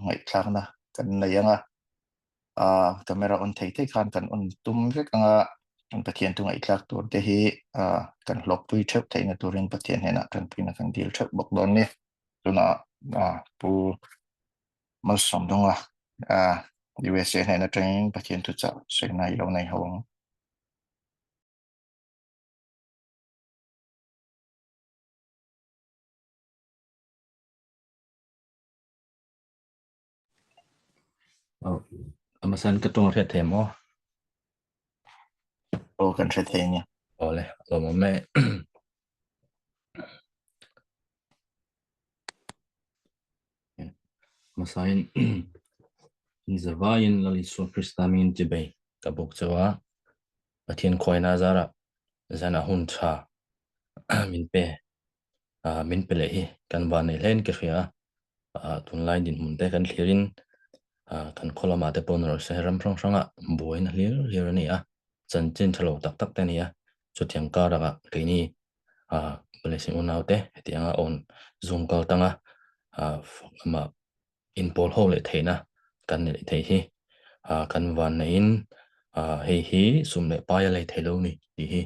ngaihthlakna kan nei ang a, ah camera on thei thei khan kan on tum vek ang a, kan Pathian thu ngaihthlak tur te hi ah kan hlawkpui theuh theihna turin Pathian hnenah tanpuina kan dil theuh bawk dawn a ni. Tunah ah Pu Malsawmdawnga ah USA hnen atangin Pathian thuchah sawina i lo nei ho ang. Amasan ka tawng hriat thei maw? Aw kan hre thei nia. Awle, lawmawm e. Hmasain in zavaiin Lal Isua Krista min tibei ka bawk chauh a, Pathian khuaina zarah zanah hun tha min pe min pe leh hi kan van nei hlein ka hria a, tunlai dinhmun te kan thlirin kan khaw lamah te pawh ni rawh se ram hrang hrangah buaina hlir hlir a ni a, chanchin tha lo tak tak te a ni a, chutiang karah keini Blessing unaute hetianga awn zoom kal tanga amah inpawl ho leh theihna kan neih theih hi kan van neihin hei hi sum leh pai a lei thei lo ni tih hi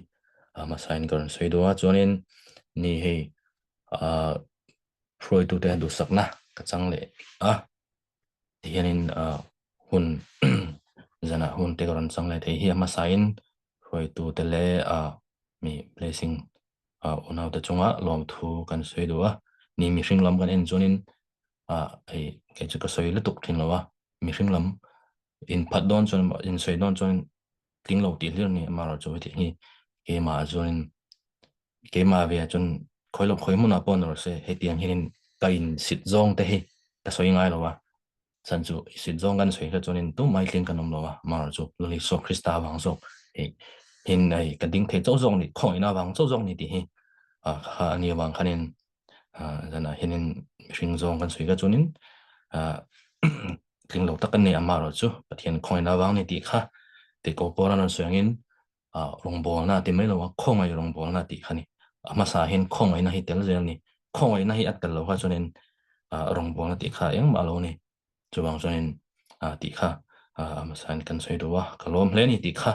hmasain ka rawn sawi duh a, chuanin ni hei hruaitute duhsakna ka chang leh a. Tihianin hun zanah hun te ka rawn chang leh thei hi a hmasain hruaitute leh mi blessing unaute chunga lawmthu kan sawi duh a. Ni mihring lam kan en chuanin hei kei chu ka sawi lutuk thin lo a, mihring lam inphat dawn chuan insawi dawn chuan tling lo tih hlir a ni amaherawhchu hetiang hi keimah chuanin keimah ve ah chuan khawi lo khawi hmunah pawh ni rawh se hetiang hianin ka insit zawng te hi ka sawi ngai lo a, chhan chu i sit zawng kan sawi hret chuanin tumah hi tling kan awm lo a, amaherawhchu Lal Isua Krista avang zawk hei hin hei ka ding thei chauh zawk ni khawngaihna avang chauh zawk ni tih hi ah kha a ni avang khanin ah zanah hianin mihring zawng kan sawi hret chuanin ah tling lo tak kan nei amaherawhchu Pathian khawngaihna avang ni tih kha tih ko pawh a rawn sawi angin ah rawngbawlna a ti mai lo a, khawngaih rawngbawlna tih kha a ni. A hmasa hian khawngaihna hi tel zel a ni. Khawngaihna hi a tel lo kha chuanin ah rawngbawlna tih kha engmah lo a ni. Chuvang chuanin ah tih kha ah a hmasa in kan sawi duh a, ka lawm hle a ni tih kha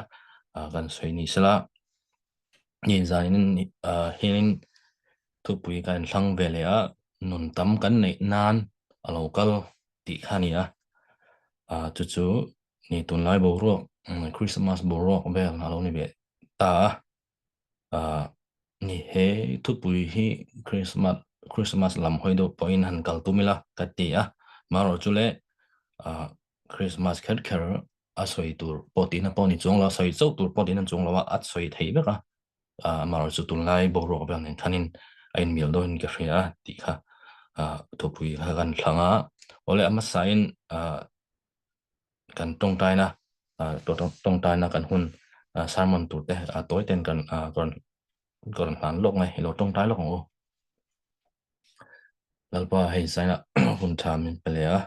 ah kan sawi ni sela. Ni zanin ah hianin thupui ka inhlang ve leh a, nun tam kan neih nan a lo kal tih kha a ni a. Ah chu chu Ni tunlai boruak Christmas boruak vel a lo ni ve ta a, ah ni he thupui hi Christmas Christmas lam hawi deuh pawhin han kal tum ila ka ti a, marawh chu le ah Christmas kher kher a sawi tur pawh tihna pawh ni chuang lo a, sawi chauh tur pawh tihna chuang lo a, a sawi thei vek a, ah marawh chu tunlai boruak vel nen khanin a inmial deuhin ka hria a tih kha ah thupui kha kan thlang a, awle a hmasain ah. kan tawngtaina tawngtaina kan hun sermon tur te tawi ten kan rawn rawn hlan lawk mai ilo tawngtai lawk ang u. Lalpa hei zaina hun tha min pe leh a,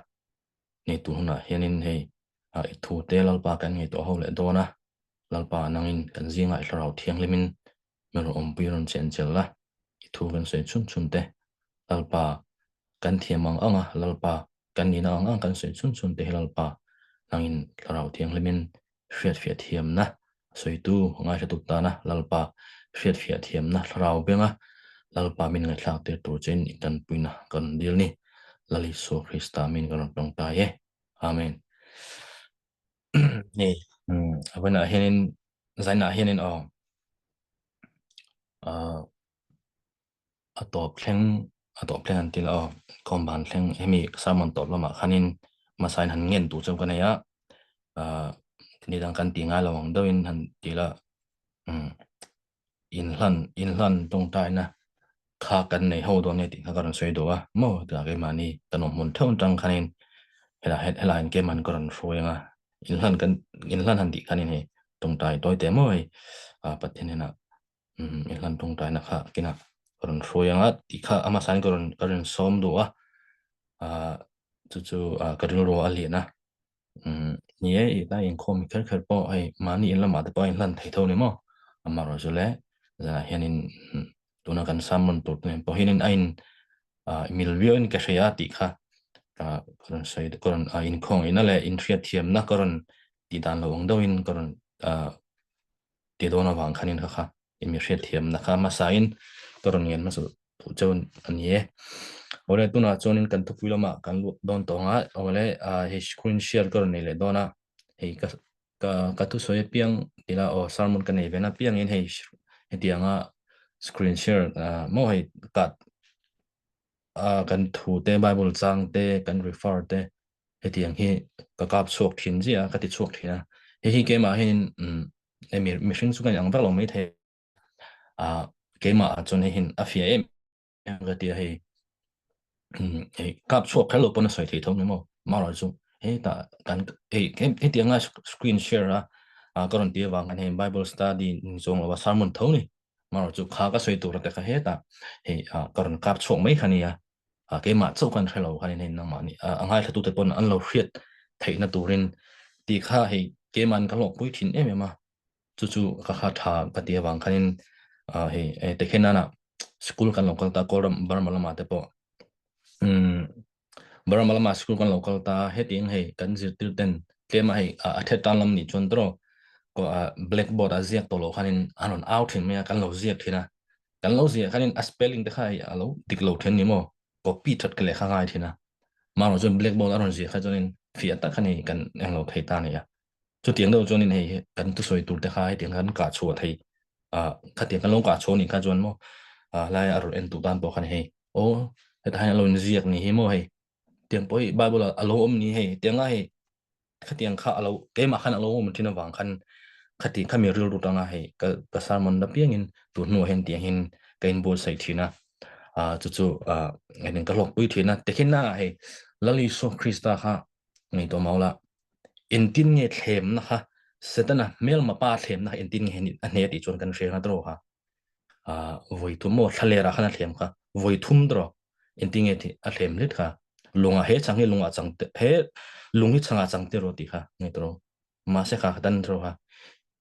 nei tur hunah hianin hei i thu te Lalpa kan ngaihtuah ho leh dawn a, Lalpa nangin kan zingah i thlarau thianghlimin min rawn awmpui rawn chen chel a, i thu kan sawi chhun chhun te Lalpa kan thiam ang ang a, Lalpa kan nihna ang ang kan sawi chhun chhun te hi Lalpa nangin Thlarau Thianghlimin hriatfiah thiamna sawitu ngaihhla tana Lalpa hriatfiah thiamna Thlarau benga Lalpa min ngaihthlak tir tur chein i tanpuina ka rawn dil ni. Lal Isua Krista min ka rawn tawngtai e. Amen. Hei a vawiinah hianin zainah hianin aw ah a tawp thleng a tawp thleng an ti la aw khawm ban thleng hemi sermon tawp lamah khanin hmasain han ngen tur chu ka nei a ah ni dang kan ti ngai lo ang deuhin han ti la umm inhlan inhlan tawngtaina kha kan nei ho dawn nge tih kha ka rawn sawi duh a maw tunah keimahni kan awm hmun theuh atang khanin helai helai hian keimahni ka rawn hruai ang a inhlan kan inhlan han tih khanin hei tawngtai tawi teh maw hei ah Pathian hnenah umm inhlan tawngtaina kha kinah ka rawn hruai ang a tih kha a hmasain ka rawn ka rawn sawm duh a ah chu chu ah ka rilru a lian a umm ni e i tlai inkhawm kher kher pawh hei mahni in lamah te pawh a inhlan thei tho ni maw amaherawhchu chu le zanah hianin tuna kan sermon tur te nen pawh hianin a in ah mil viauin ka hria tih kha. Ka rawn sawi ka rawn inkhawngihna leh inhriatthiamna ka rawn tih dan lo ang deuhin ka rawn ti dawn avang khanin kha kha i mi hriatthiamna kha hmasain ka rawn ngen hmasa duh cheu a ni e. Awle tunah chuanin kan thupui lamah kan lut dawn tawh ang a, awle hei screen share ka rawn nei leh dawn a, hei ka ka ka thusawi apiang tila aw sermon ka nei ve na apiangin hei hetianga screen share maw hei cut kan thu te Bible chang te kan refer te hetiang hi ka kap chhuak thin zia ka ti chhuak thin a hei hi keimah hian um hemi mihring chu kan ang vak lo mai thei a keimah ah chuan hei hin a fiah em em ka tia hei hei kap chhuak kher lo pawn a sawi thei tho ni maw marawh chu hetah kan hei hetianga screen share a ka rawn ti avang khan hei Bible study ni zawng lo a sermon tho ni marawh chu kha ka sawi tur te kha hetah hei ka rawn kap chhuak mai kha nia keimah chauh kan hre lo khanin hei nangmah ni a ngaithla tute pawn an lo hriat theihna turin tih kha hei keiman ka hlawkpui thin em em a chu chu ka kha tha ka ti avang khanin hei tekhenana school kan lo kal ta Kawlram Burma lamah te pawh Burma lama school kan lo kal ta hetiang hei kan zirtir ten tlema hei a the tan lam nih chuan tawh ko blackboard a ziak tawh lo khanin an rawn au thin mai a kan lo ziak thin a kan lo ziah khanin a spelling te kha hei a lo dik lo thin ni maw copy that ka lehkha ngai thin a marawh chuan blackboard a rawn ziah kha chuanin fiah tak kha ni kan englo thei ta a ni a chutiang deuh chuanin hei kan thusawi tur te kha hetiang khan kah chhuah thei khatiang kan lo kah chhuah nih kha chuan maw lai a rawn en tu tan pawh khan hei aw hetah hian a lo inziak ni hi maw hei tiang pawh hi bible ah a lo awm ni hei tianga hei khatiang kha a lo keimah khan a lo awm thin avang khan khati khami rilru tanga hei ka ka sermon na piangin tun hnuah hian tiang hian ka inbuatsaih thin a chu chu ka hlawkpui thin a tikhin na hei Lal Isua Krista kha ngaihtuah mau la engtin nge thlemna kha Setana hmelma pa thlemna kha engtin nge a hne tih chuan kan hre nga tawh kha vawi thum maw thlalera khan a thlem kha vawi thum tawh engtin nge a thlem hlit kha lunga he chang hi lunga chang te he lung hi changa chang te ro ti kha nge tawh mahse kha tan tawh kha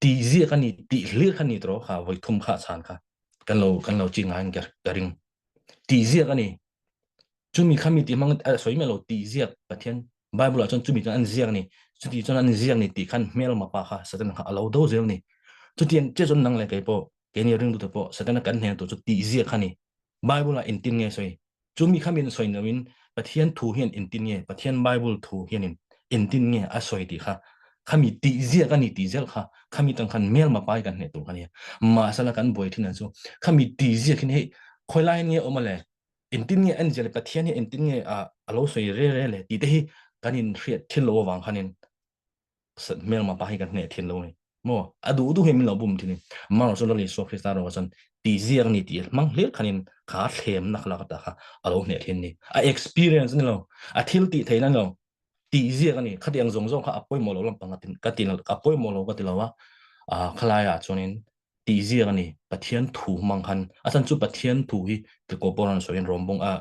ti zia kha ni ti hlir kha ni tawh kha vawi thum kha chan kha kan lo kan lo chi ngai ka ring ti ziak ani chumi khami ti hmang a sawi mai lo tih ziak Pathian Bible ah chuan chumi chuan an ziak ni chuti chuan an ziak ni tih khan hmelma pa kha Satan kha a lo do zel ni chutiang che chuan nang leh kei pawh keini ringtute pawh Satana kan hnen tur chu tih ziak kha ni Bible ah engtin nge sawi chumi khami an sawi loin Pathian thu hian engtin nge Pathian Bible thu hianin engtin nge a sawi tih kha khami tih ziak a ni tih zel kha khami tang khan hmelma pa hi kan hneh tur kha nia mahsela kan buai thin ang chu khami tih ziak hin hei khawilai nge awm a le engtin nge an zia le Pathian hi engtin nge a a lo sawi re re le tih te hi kan in hriat thin lo avang khanin hmelma pa hi kan hneh thin lo ni maw a duh duh hi min lo bum thin ni marawh chu Lal Isua Krista rawh chuan tih ziak ni tih hmang hlir khanin kha thlemna kha lak ta kha a lo hneh thin ni a experience ni lo a thil tih theihna ni lo tih ziak ani khatiang zawng zawng kha a pawimawh lo lampang ka ti a pawimawh lo ka ti lo a khalaiah chuanin tih ziak a ni. Pathian thu hmang khan a chhan chu Pathian thu hi Tirhkoh Paula'n sawiin Rom bung a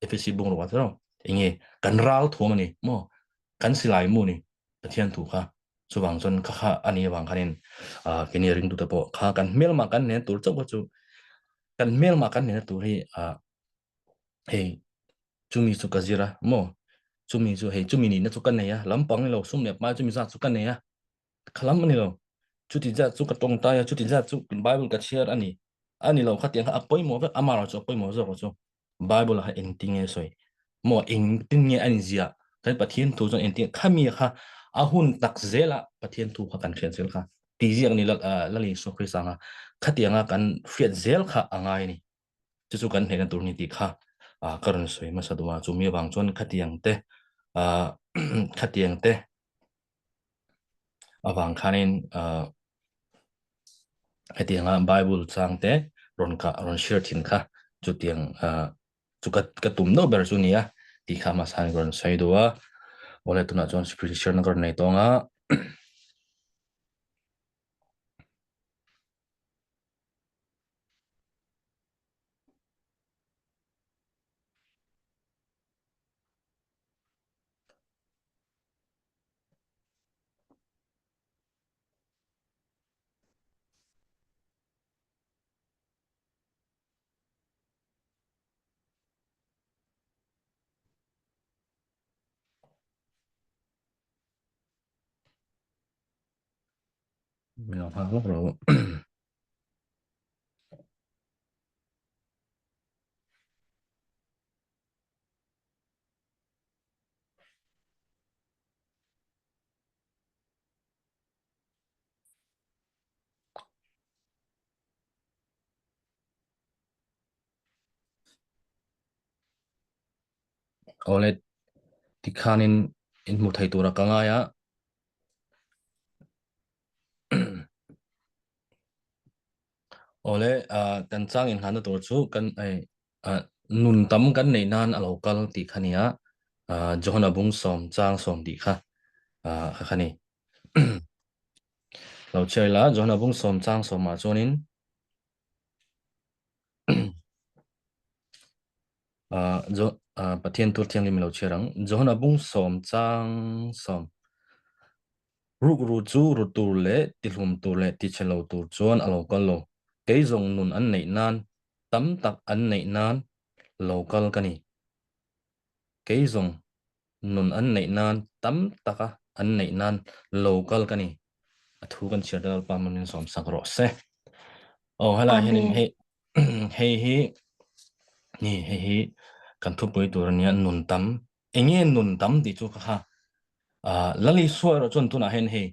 Efesi bung rawh a ti rau. Enge kan ral thuam a ni maw? Kan silai mu ni Pathian thu kha. Chuvang chuan kha kha a nih avang khanin keini ringtute pawh kha kan hmelmah kan nen tur chauh kha chu kan hmelmah kan nena tur hi hei chumi chu ka zir a maw? Chumi chu hei chumi nihna chu ka nei a lampang ni lo sum leh pai chumi zat chu ka nei a khalam ani lo chuti zat chu ka tawngtai a chuti zat chu bible ka chhiar ani ani lo khatiang kha a pawimawh vek amah erawh chu a pawimawh zawk chu bible ah kha engtin nge sawi maw engtin nge a inziah kan pathian thu chuan engtin khami kha a hun tak zela pathian thu kha kan hriat zel kha ti ziak ni lal Isua Krista anga khatianga kan hriat zel kha a ngai ani chu chu kan hnehna tur ni tih kha ka rawn sawi hmasa duh a chumi avang chuan khatiang te khatiang te avang khanin hetianga Bible chang te rawn ka rawn share thin kha chutiang chu ka ka tum deuh ber chu nia tih kha hmasa in ka rawn sawi duh a awle tunah chuan screen share na ka rawn nei tawng a. Min lo nghak lawk rawh u. Awle tikhanin in hmu thei tura ka ngai a. Awle kan chang inhlanna tur chu kan nun tam kan neih nan a lo kal tih kha nia Johana bung sawm chang sawm tih kha kha kha ni. Lo chhiar ila Johana bung sawm chang sawmah chuanin Pathian tur thianghlim lo chhiar ang. Johana bung sawm chang sawm. Rukru chu ru tur leh tihlum tur leh tichhe lo tur chuan a lo kal lo. Kei zawng nun an neih nan, tam tak an neih nan lo kal ka ni. Kei zawng nun an neih nan tam taka an neih nan lo kal ka ni. A thu kan chhiar te Lalpa hmangin sawm sak rawh se. Aw helai hianin Amen. hei hei hi ni hei hi kan thupui tur ania nun tam enge nun tam tih chu ka kha ah Lal Isua erawh chuan tunah hian hei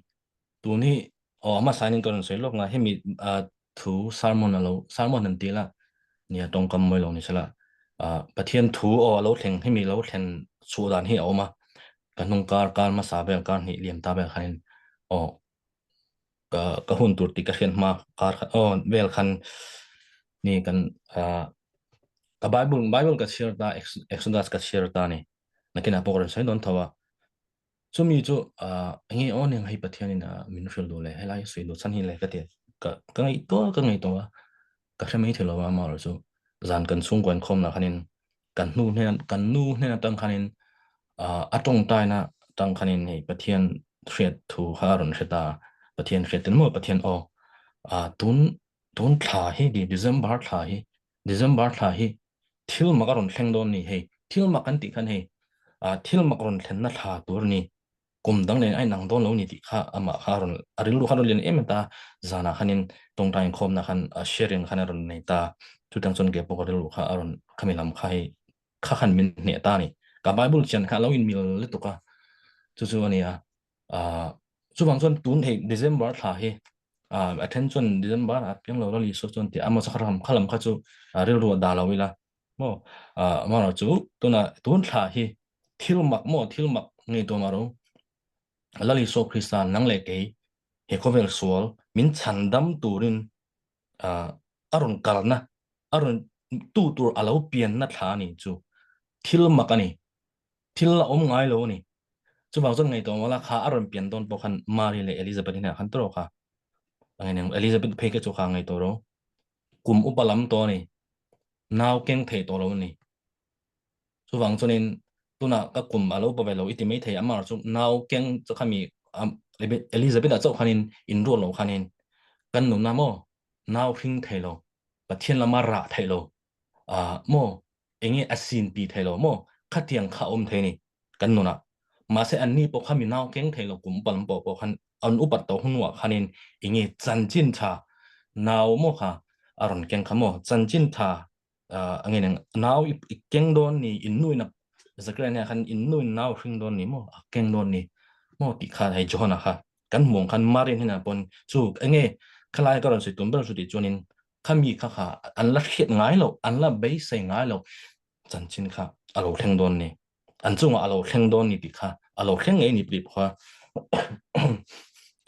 tun hi aw a hmasa in ka rawn sawi lawk nga hemi ah thu sermon alo sermon han ti ila nia tawngkam mawi lo ni sela ah Pathian thu aw alo thleng hemi lo thlen chhuah dan hi a awm a ka hnung kar kar hmasa vel kar hnih liam ta vel khanin aw ka ka hun tur tih ka hriat hma kar khat aw vel khan ni kan ah ka bible bible ka chhiar ta Exodus ka chhiar ta ni nakinah pawh ka rawn sawi dawn tho a. Chumi chu ah enge aw nia hei Pathianin ah min hrilh duh leh helai sawi duh chhan hi le ka ti ka ka ngaihtuah ka ngaihtuah a ka hre mai thei lo a amaherawh chu zan kan chhungkaw inkhawm lah khanin kan hnu hnen kan nu hnen atang khanin ah a tawngtaina atang khanin hei Pathian hriat thu kha a rawn hre ta a Pathian hriat tel maw Pathian aw ah tun tun thla hi December thla hi December thla hi thil mak a rawn thleng dawn ni hei thil mak kan tih khan hei ah thil mak rawn thlenna thla tur ni kum dang nen a inang dawn lo ni tih kha amah kha a rawn a rilru kha a rawn lian em em ta zanah khanin tawngtai inkhawmna khan a sharing khan a rawn nei ta chutang chuan kei pawh ka rilru kha a rawn khami lam kha hei kha khan min hneh ta ni ka bible chian kha a lo inmil lutuk a chu chu a ni a ah chuvang chuan tun hei December thla hi ah a then chuan December ah piang lo la Isua chuan tih amaw kha ram kha lam kha chu rilru a dah lo ila maw ah amaherawh chu tuna tun thla hi thil mak maw thil mak ngei tuam a ro Lal Isua Krista nang leh kei he khawvel sual min chhan dam turin ah a rawn kalna a rawn tu tur a lo pianna thla a ni chu thil mak a ni thil la awm ngai lo a ni. Chuvang chuan ngaihtuah mawla kha a rawn pian dawn pawh khan Mary leh Elizabeth hnenah khan tawrh kha Elizabeth phei kha chu kha ngaihtuah ro kum upa lam tawh a ni nau keng thei tawh lo a ni. Chuvang chuanin tunah ka kum a lo upa ve lo i ti mai thei amah chu nau keng chu khami Elizabeth ah chauh khanin inruat lo khanin kan nunna maw nau hring thei lo Pathian lama rah thei lo ah maw enge a sin pi thei lo maw khatiang kha awm thei ni kan nunah mahse an ni pawh kha mi nau keng thei lo kum upa lam pawh pawh khan an upat tawh hunah khanin enge chanchin tha nau maw kha a rawn keng kha maw chanchin tha ange nang nau i keng dawn ni in nu in a Zakaria hnenah khan in nu in nau hring dawn ni maw a keng dawn ni maw tih kha hei Johana kha kan hmuh ang khan Mary hnenah pawn chu enge khalai ka rawn sawi tum ber chu tih chuanin khami kha kha an la hriat ngai lo an la beisei ngai lo chanchin kha a lo thleng dawn ni an chungah a lo thleng dawn ni tih kha a lo thleng ngei ni tih kha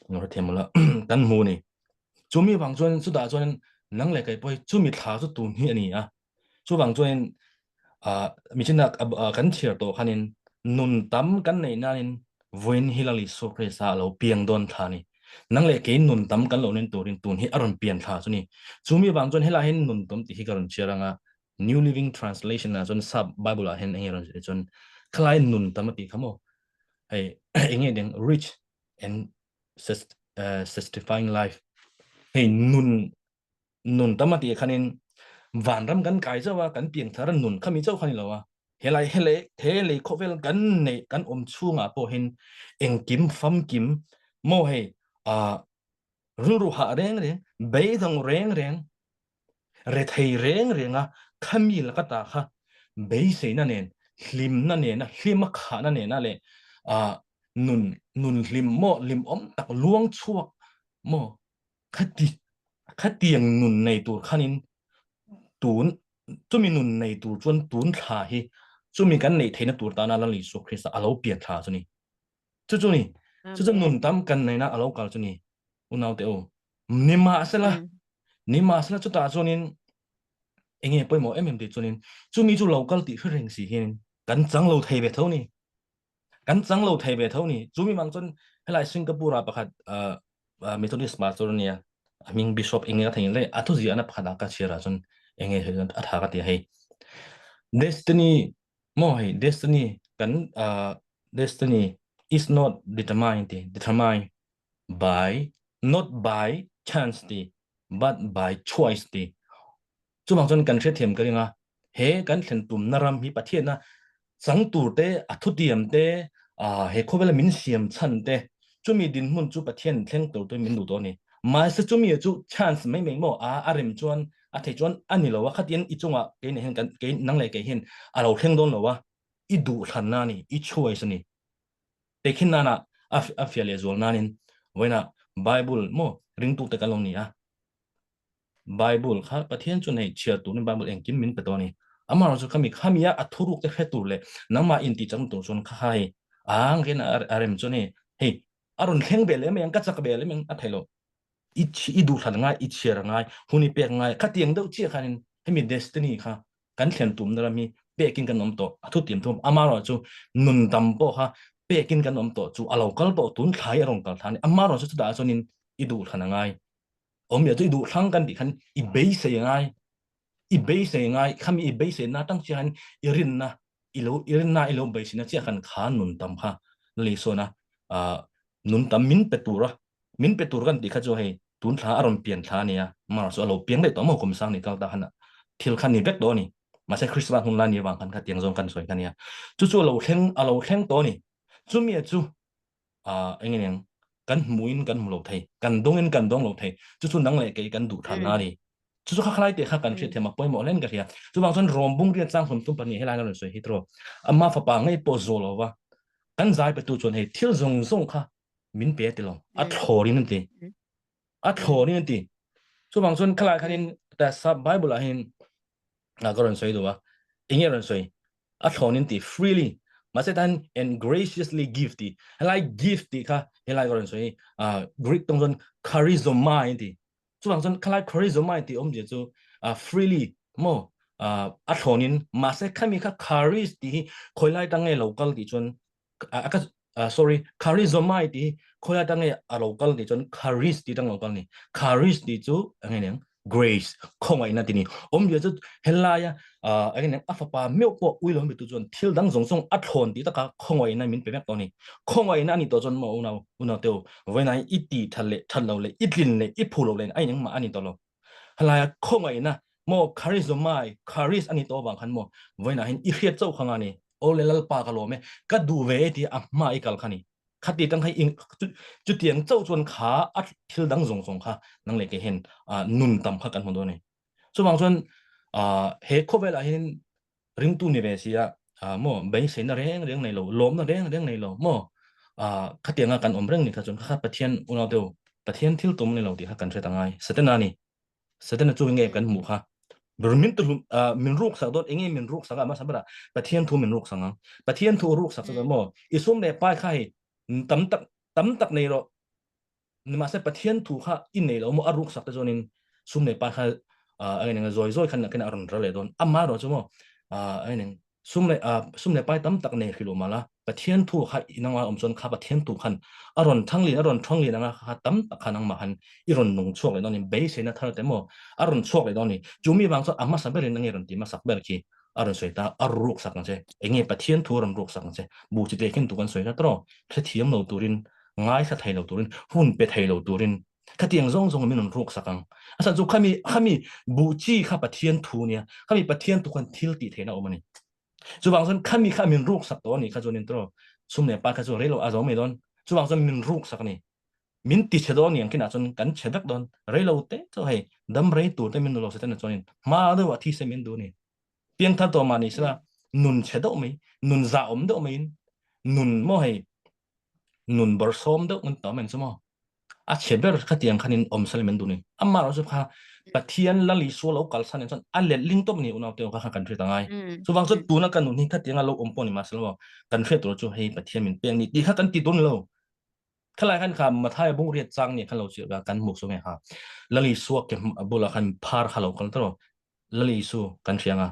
ngor thiam la kan hmu ni chumi wang chuan chutah chuan nang leh kei pawh chumi thla chu tun hi ani a chuvang chuan mi chin kan chhiar tawh khanin nun tam kan nei nanin vawiin hi Lal Isua Krista a lo piang dawn thla ni nang leh kei nun tam kan lo nen turin tun hi a rawn pian thla chu ni chumi vang chuan helai hian nun tam tih hi ka rawn chhiar anga New Living Translation ah chuan sap Bible ah hian enge rawn chuan khalai nun tam a tih kha maw hei enge ding rich and satisfying life hei nun nun tam a tih khanin vanram kan kai chauh a kan piang thar nun khami chauh kha ni lo a helai hele he lei khawvel kan nei kan awm chhungah pawh hin engkim famkim maw hei a. Rilru hah reng reng, beidawng reng reng, rethei reng renga khami laka ta kha beiseina nen, hlimna nena, hlima khahna nena leh nun nun hlim maw, hlimawm tak luang chhuak maw khati khatiang nun nei tur khanin tun chumi nun nei tur chuan tun thla hi chumi kan neih theihna tur tana Lal Isua Krista a lo pian thla chu ni. Chu chu ni. Chu chu nun tam kan neihna a lo kal chu ni. Unaute u. Nimahsela nimahsela chutah chuanin enge pawimawh em em tih chuanin chumi chu lo kal tih hre reng si hianin kan chang lo thei ve tho ni. Kan chang lo thei ve tho ni. Chumi mang chuan helai Singapore ah pakhat Methodist pastor ania a hming Bishop enge ka theihnghilh daih a thuziahna pakhat ah ka chhiar ah chuan enge a tha ka ti a hei. Destiny maw hei destiny kan destiny is not determined ti determined by not by chance ti but by choice ti. Chuvang chuan kan hrethiam ka ring a, he kan thlen tumna ram hi Pathiana chang tur te, a thutiam te, he khawvela min siam chhan te, chumi dinhmun chu Pathian thleng tur te min duh tawh a ni. Mahse chumi chu chance mai mai maw a a rem chuan a thei chuan a ni lo a, khatian i chungah kei nen hian kan kei nang leh kei hian a lo thleng dawn lo a, i duhthlanna a ni, i choice a ni. Tehkhin nana a fiah leh zual nanin vawiinah Bible maw ringtute kan lo ni a, Bible kha Pathian chu nei chhiar turin Bible engkim min pe tawh a ni. Amaherawhchu chu khami khamia a thuruk te hre tur leh nangmah intih chakna tur chuan kha hei ang hian a rem chu a ni. Hei a rawn thleng ve leh mai ang, ka chak ve leh mai ang a theih loh. I i duhthlan ngai, i chhiar ngai, hun i pek ngai khatiang deuh chiah khanin hemi destiny kha kan thlen tumna ram hi pekin kan awm tawh a thutiam thum amaherawhchu nun dam pawh kha pekin kan awm tawh chu a lo kal tawh tun thlai a rawn kal thla a ni. Amaherawhchu chu chutah chuanin i duhthlan a ngai. Awmzia chu i duh thlang kan tih khan i beisei ngai, i beisei ngai, khami i beisei na tang chiah khan i rinna i lo i rinna i lo beiseina chiah khan kha nun tam kha Lal a nun tam min pe tura min pe tur kan tih kha chu hei tun thla a rawn pian thla a nia mar chu a lo piang daih tawh maw kum sang ni kal ta khan thil kha ni vek tawh a ni mahse Christmas hun lai ni avang khan kha tiang zawng kan sawi kha nia chu chu a lo thleng a lo thleng tawh a ni chumi chu eng eng kan hmuin kan hmu lo thei kan dawngin kan dawng lo thei chu chu nang leh kei kan duh than na ni chu chu kha khalai te kha kan hriat thiam a pawimawh hlen ka hria chuvang chuan rom bung riat chang hlum tum pahnih helai rawn sawi hi tro ama fapa ngei pawh zaw lo va kan zai pe tu chuan hei thil zawng zawng kha min pe ti lo a thlawrin an ti a thlawrin an ti chuvang chuan khalai khanin ta sap bible ah hin ka rawn sawi duh a enge rawn sawi a thlawnin ti freely mahse tan and graciously give ti helai give ti kha helai ka rawn sawi Greek tawng chuan charizomai ti chuvang chuan khalai charizomai ti awmzia chu freely mo a thlawnin mahse khami kha charis ti hi khawilai tang nge lo kal ti chuan ka sorry charizomai ti khawilai tang nge a lo kal ti chuan charis ti tang lo kal ni charis ti chu ange neng grace khawngaihna ti ni awmzia chu helaia ange neng a fapa meuh pawh ui lo mi tu chuan thil dang zawng zawng a thlawn ti taka khawngaihna min pe vek tawh ni khawngaihna ani tawh chuan mo unau unau teu vawiinah i ti that leh that lo leh i tlin leh i phu lo leh a inengmah ani tawh lo helaia khawngaihna maw charizomai charis ani tawh avang khan maw vawiinah hian i hriat chauh kha nga ni awle lalpa ka lawm e ka duh ve e ti a hma i kal kha ni khati tang kha chutiang chauh chuan kha a thil dang zawng zawng kha nang leh kei hian nun tam kha kan hmu dawn a ni chuvang chuan he khawvelah hian ringtu ni ve si a maw beiseina reng reng nei lo lawmna reng reng nei lo maw khatianga kan awm reng ni kha chuan kha Pathian unau deuh Pathian thil tum ni lo tih kha kan hre ta ngai Satana ni Satana chu nge kan hmuh kha min tu min ruk sak dawn enge min ruk sak a masa bara Pathian thu min ruk sak ang Pathian thu ruk sak chu maw i sum leh pai kha hi tam tak tam tak nei rawh Nimahse Pathian thu kha i nei lo maw a ruk sak te chuanin sum leh pai kha a eng zawi zawi khan khin a rawn ral leh dawn. Amah erawh chu maw a eng sum leh sum leh pai tam tak nei hrih lo mah la Pathian thu kha i nangmah awm chuan kha Pathian thu khan a rawn thang lian a rawn thang lian anga kha tam tak kha nangmah khan i rawn nung chhuak leh dawn a ni. Beiseina thar te maw a rawn chhuak leh dawn a ni. Chu mi vang chuan a hmasa berin enge rawn ti hmasak ber khi a rawn sawi ta a ruk sak ang che. Enge Pathian thu a rawn ruk sak ang che. Buh chi tleh khin tu kan sawi ta tawh hrethiam lo turin ngaithla thei lo turin, hun pe thei lo turin khatiang zawng zawng min rawn ruk sak ang. A chhan chu khami khami buh chi kha Pathian thu nia, khami Pathian thu khan thil tih theihna awm a ni. Chuvang chuan khami kha min ruk sak tawh a nih kha chuan intro sum leh pa kha chu rei lo a zo mai dawn. Chuvang chuan min ruk sak a ni. Min ti chhe dawn niang kinah chuan kan chhe vek dawn. Rei lo te chu hei dam rei tur te min duh lo Setana chuanin hma deuhah thi se min duh a ni. Piangthar tawh mah ni sela nun chhe deuh mai, nun zahawm deuh maiin nun maw hei nun bawrhsawm deuh kan tawh mai chu maw. A chhe ber khatiang khanin awm sela min duh ni. Amaherawhchu chu kha Pathian Lal Isua lo kalsan in chuan a letling tawp a ni unau te kha kan hriat a ngai. Chuvang chuan tuna ka nun hi khatianga lo awm pawh ni mahse maw kan hriat tur chu hei Pathian min pek ni tih kha kan ti dawn lo. Khalai khan kha Mathai bung riat chang ni khan lo chirh ka kan hmuh chu nge kha Lal Isua ke bulah khan phar kha lo kal tawh Lal Isu kan hria nga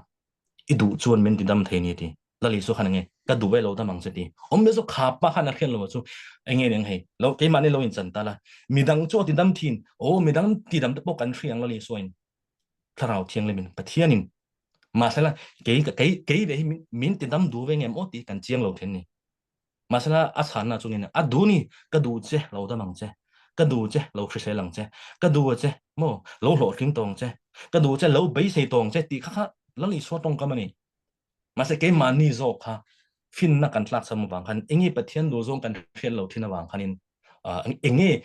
i duh chuan min ti dam thei ni ti Lal Isu khan enge ka duh ve lo dam ang che ti awm le chu kha pa khan a hriat lo chu enge neng hei lo keimah ni lo in chan ta la midang chu ti dam thin o midang ti dam te pawh kan hria ang Lal Isua in thlarau thianghlim in Pathian in mahsela kei kei kei ve hi min ti dam duh ve ngem aw ti kan chiang lo thin ni Mahsela a chhanna chungin a duh ni, ka duh che, lo dam ang che, ka duh che, lo hrisel ang che, ka duh a che, maw, lo hlawhtling tawng che, ka duh che, lo beisei tawng che tih kha kha Lal Isua tawngkam a ni. Mahse keimahni zawk kha finna kan tlakchham avang khan enge Pathian duh zawng kan hriat lo thin avang khanin enge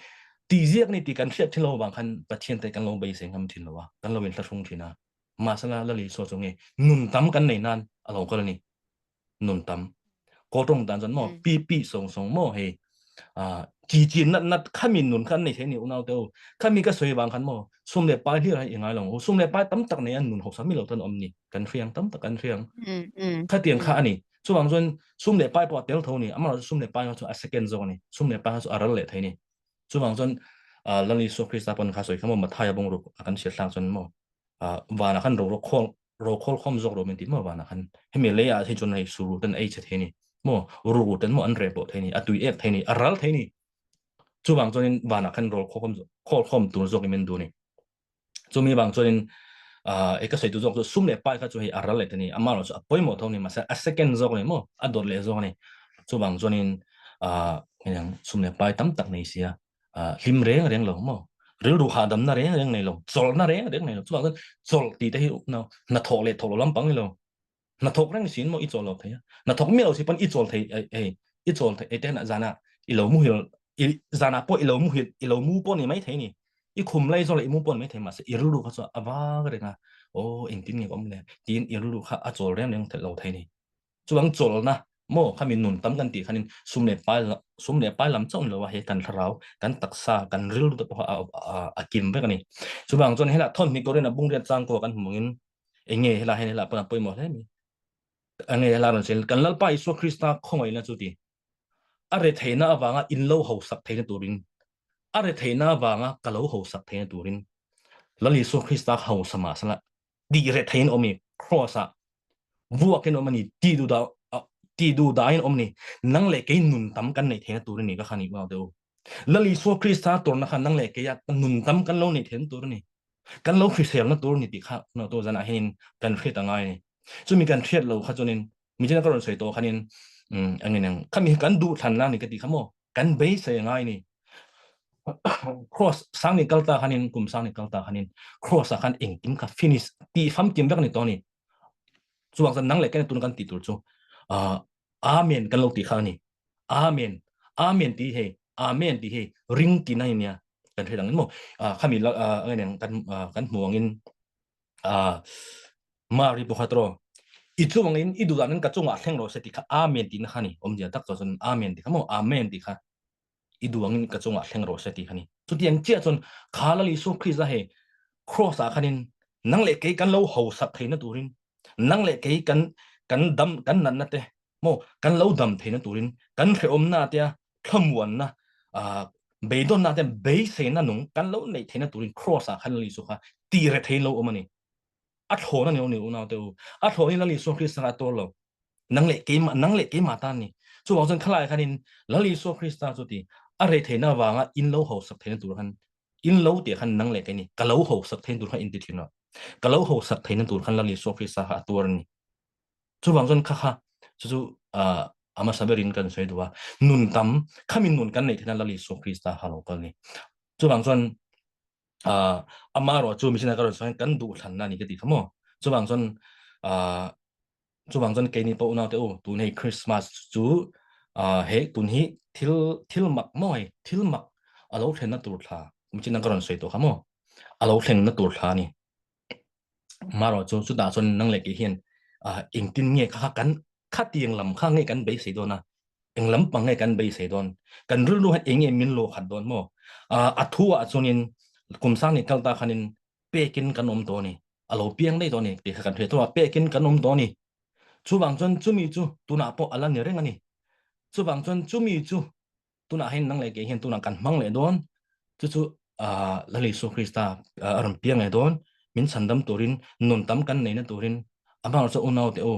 tihziak ni tih kan hriat thin lo avang khan Pathian te kan lo beisei ngam thin lo a, kan lo inthlahrung thin a. Mahsela Lal Isua chu nge nun tam kan nei nan a lo kal a ni. Nun tam kawl tawng dan chuan maw pi pi sawng sawng maw hei chi chi nat nat khami nun khan nei thei ni unau te u khami ka sawi wang khan maw sum leh pai hlir i ngai lo u sum leh pai tam tak nei an nun hausa mi lo tan awm ni kan hriang tam tak kan hriang khatiang kha ani chuwang chuan sum leh pai pawh tel tho ni amah sum leh pai chu a second zawk ani sum leh pai chu a ral leh thei ni chuwang chuan Lal Isua Krista pawn kha sawi kha maw Mathaia bawng ruk a kan hriat hlang chuan maw vanah khan ro khawl ro khawl khawm zawk ro min ti maw vanah khan hemi leiah hi chuan hei suru ten ei chhe thei ni maw ruru ten maw an reh pawh thei ni a tui ek thei ni a ral thei ni chuvang chuanin vanah khan ro khawm khawl khawm tur zawk in min duh ni chumi vang chuanin e ka sawi tu zawk chu sum leh pai kha chu hei a ral leh te ni ama erawh chu a pawimawh tho ni mahse a second zawk ni maw a dawt leh zawk ni chuvang chuanin sum leh pai tam tak nei sia hlim reng reng lo maw rilru hahdamna reng reng nei lo chawlhna reng reng nei lo chuvang chuan chawlh tih te hi no hnathawk leh thawk lo lampang ni lo hnathawk reng sin maw i chawl lo thei a hnathawk miah lo si pawn i chawl thei hei i chawl thei te zana i lo muhil i zana pawh i lo muhil i lo mu pawh ni mai thei ni i khum lai zawk leh i mu pawh ni mai thei mahse i rilru kha chu a vang reng a aw engtin nge ka awm le tiin i rilru kha a chawl reng reng lo thei ni Chuvang chawlhna maw khami nun tam kan tih khanin sum leh pai sum leh pai lam chauh ni lo a, hei kan thlarau, kan taksa, kan rilru te pawh a a kim vek a ni. Chuvang chuan helai thawmhni Korean a bungriat changkaw kan hmu angin eng nge helai hian helai pawh a pawimawh hle mai. Eng nge helai rawn sawi kan Lalpa Isua Krista khawngaihna chu ti a retheihna avanga in lo hausak theihna turin a retheihna avanga ka lo hausak theihna turin Lal Isua Krista hausa mahsela tih reh theiin awm i cross ah vuakin awm ani ti du da ti du dain awm ni nang leh kei nun tam kan nei theina tur ani ka khan i unau te u Lal Isua Krista turna kha nang leh kei a nun tam kan lo nei theina tur ani kan lo hriselna tur ni tih kha no to zana hian kan hriat angai ni chumi kan hriat lo kha chuanin mi china ka rawn sawi tawh khanin angin ang khami kan duh thlan na ni ka ti kha maw kan beisei angai ni cross sang ni kalta khanin kum sang ni kalta khanin cross a khan engkim kha finish ti famkim vek ni to ni chuang san nang le ken tun kan ti tur chu amen kan lo ti kha ni amen amen ti he amen ti he ring ti na nia kan thei dang mo khami ngen kan kan hmuangin Mari pakhat ro i chuangin i duhdan in ka chungah thleng rawh se ti kha amen ti na kha ni awmzia tak chuan amen ti kha maw amen ti kha i duangin ka chungah thleng rawh se ti kha ni chutiang chiah chuan kha Lal Isua Krista he cross ah khanin nang leh kei kan lo hausak theihna turin nang leh kei kan kan dam kan natna te maw kan lo dam theihna turin kan hrehawmna te a thlamuanna beidawnna te beiseina nung kan lo neih theihna turin cross ah khan Lal Isua kha ti re thei lo awm a ni a thlawn a ni ni unau te u a thlawn in Lal Isua Krista kha a tuar lo nang leh keimah nang leh keimah tan ni chuvang chuan khalai khanin Lal Isua Krista chu ti a re theihna avanga in lo hausak theihna tur khan in lo tih khan nang leh kei ni ka lo hausak theihna tur khan in ti thin a ka lo hausak theihna tur khan Lal Isua Krista kha a tuar a ni chuvang chuan kha kha chu chu a hmasa berin kan sawi duh a nun tam khami nun kan neih theihna Lal Isua Krista kha lo kal ni chuvang chuan ama erawh chu mihring ka rawn sawi kan duh thlanna a ni ka tih kha maw chuvang chuan chuvang chuan keini pawh unau te u tun hei Christmas chu he tun hi thil thil mak maw hei thil mak. A lo thlenna tur thla, kum chin ka rawn sawi tawh kha maw? A lo thlenna tur thla a ni. Marawh chu chutah chuan nang leh kei hian engtin nge kha kha kan khatiang lam kha nge kan beisei dawn a, eng lampang nge kan beisei dawn, kan rilru hian eng nge min luah khat dawn maw? A thu ah chuanin kum sang ni kal ta khanin pekin kan awm tawh a ni, a lo piang daih tawh a ni tih kha kan hria tawh a, pekin kan awm tawh a ni. Chuvang chuan chumi chu tunah pawh a la ni reng a ni. Chuvang chuan chumi chu tunah hian nang leh kei hian tunah kan hmang leh dawn chu chu Lal Isua Krista a rawn piang leh dawn min chhandam turin nun tam kan neihna turin amah chu unau te u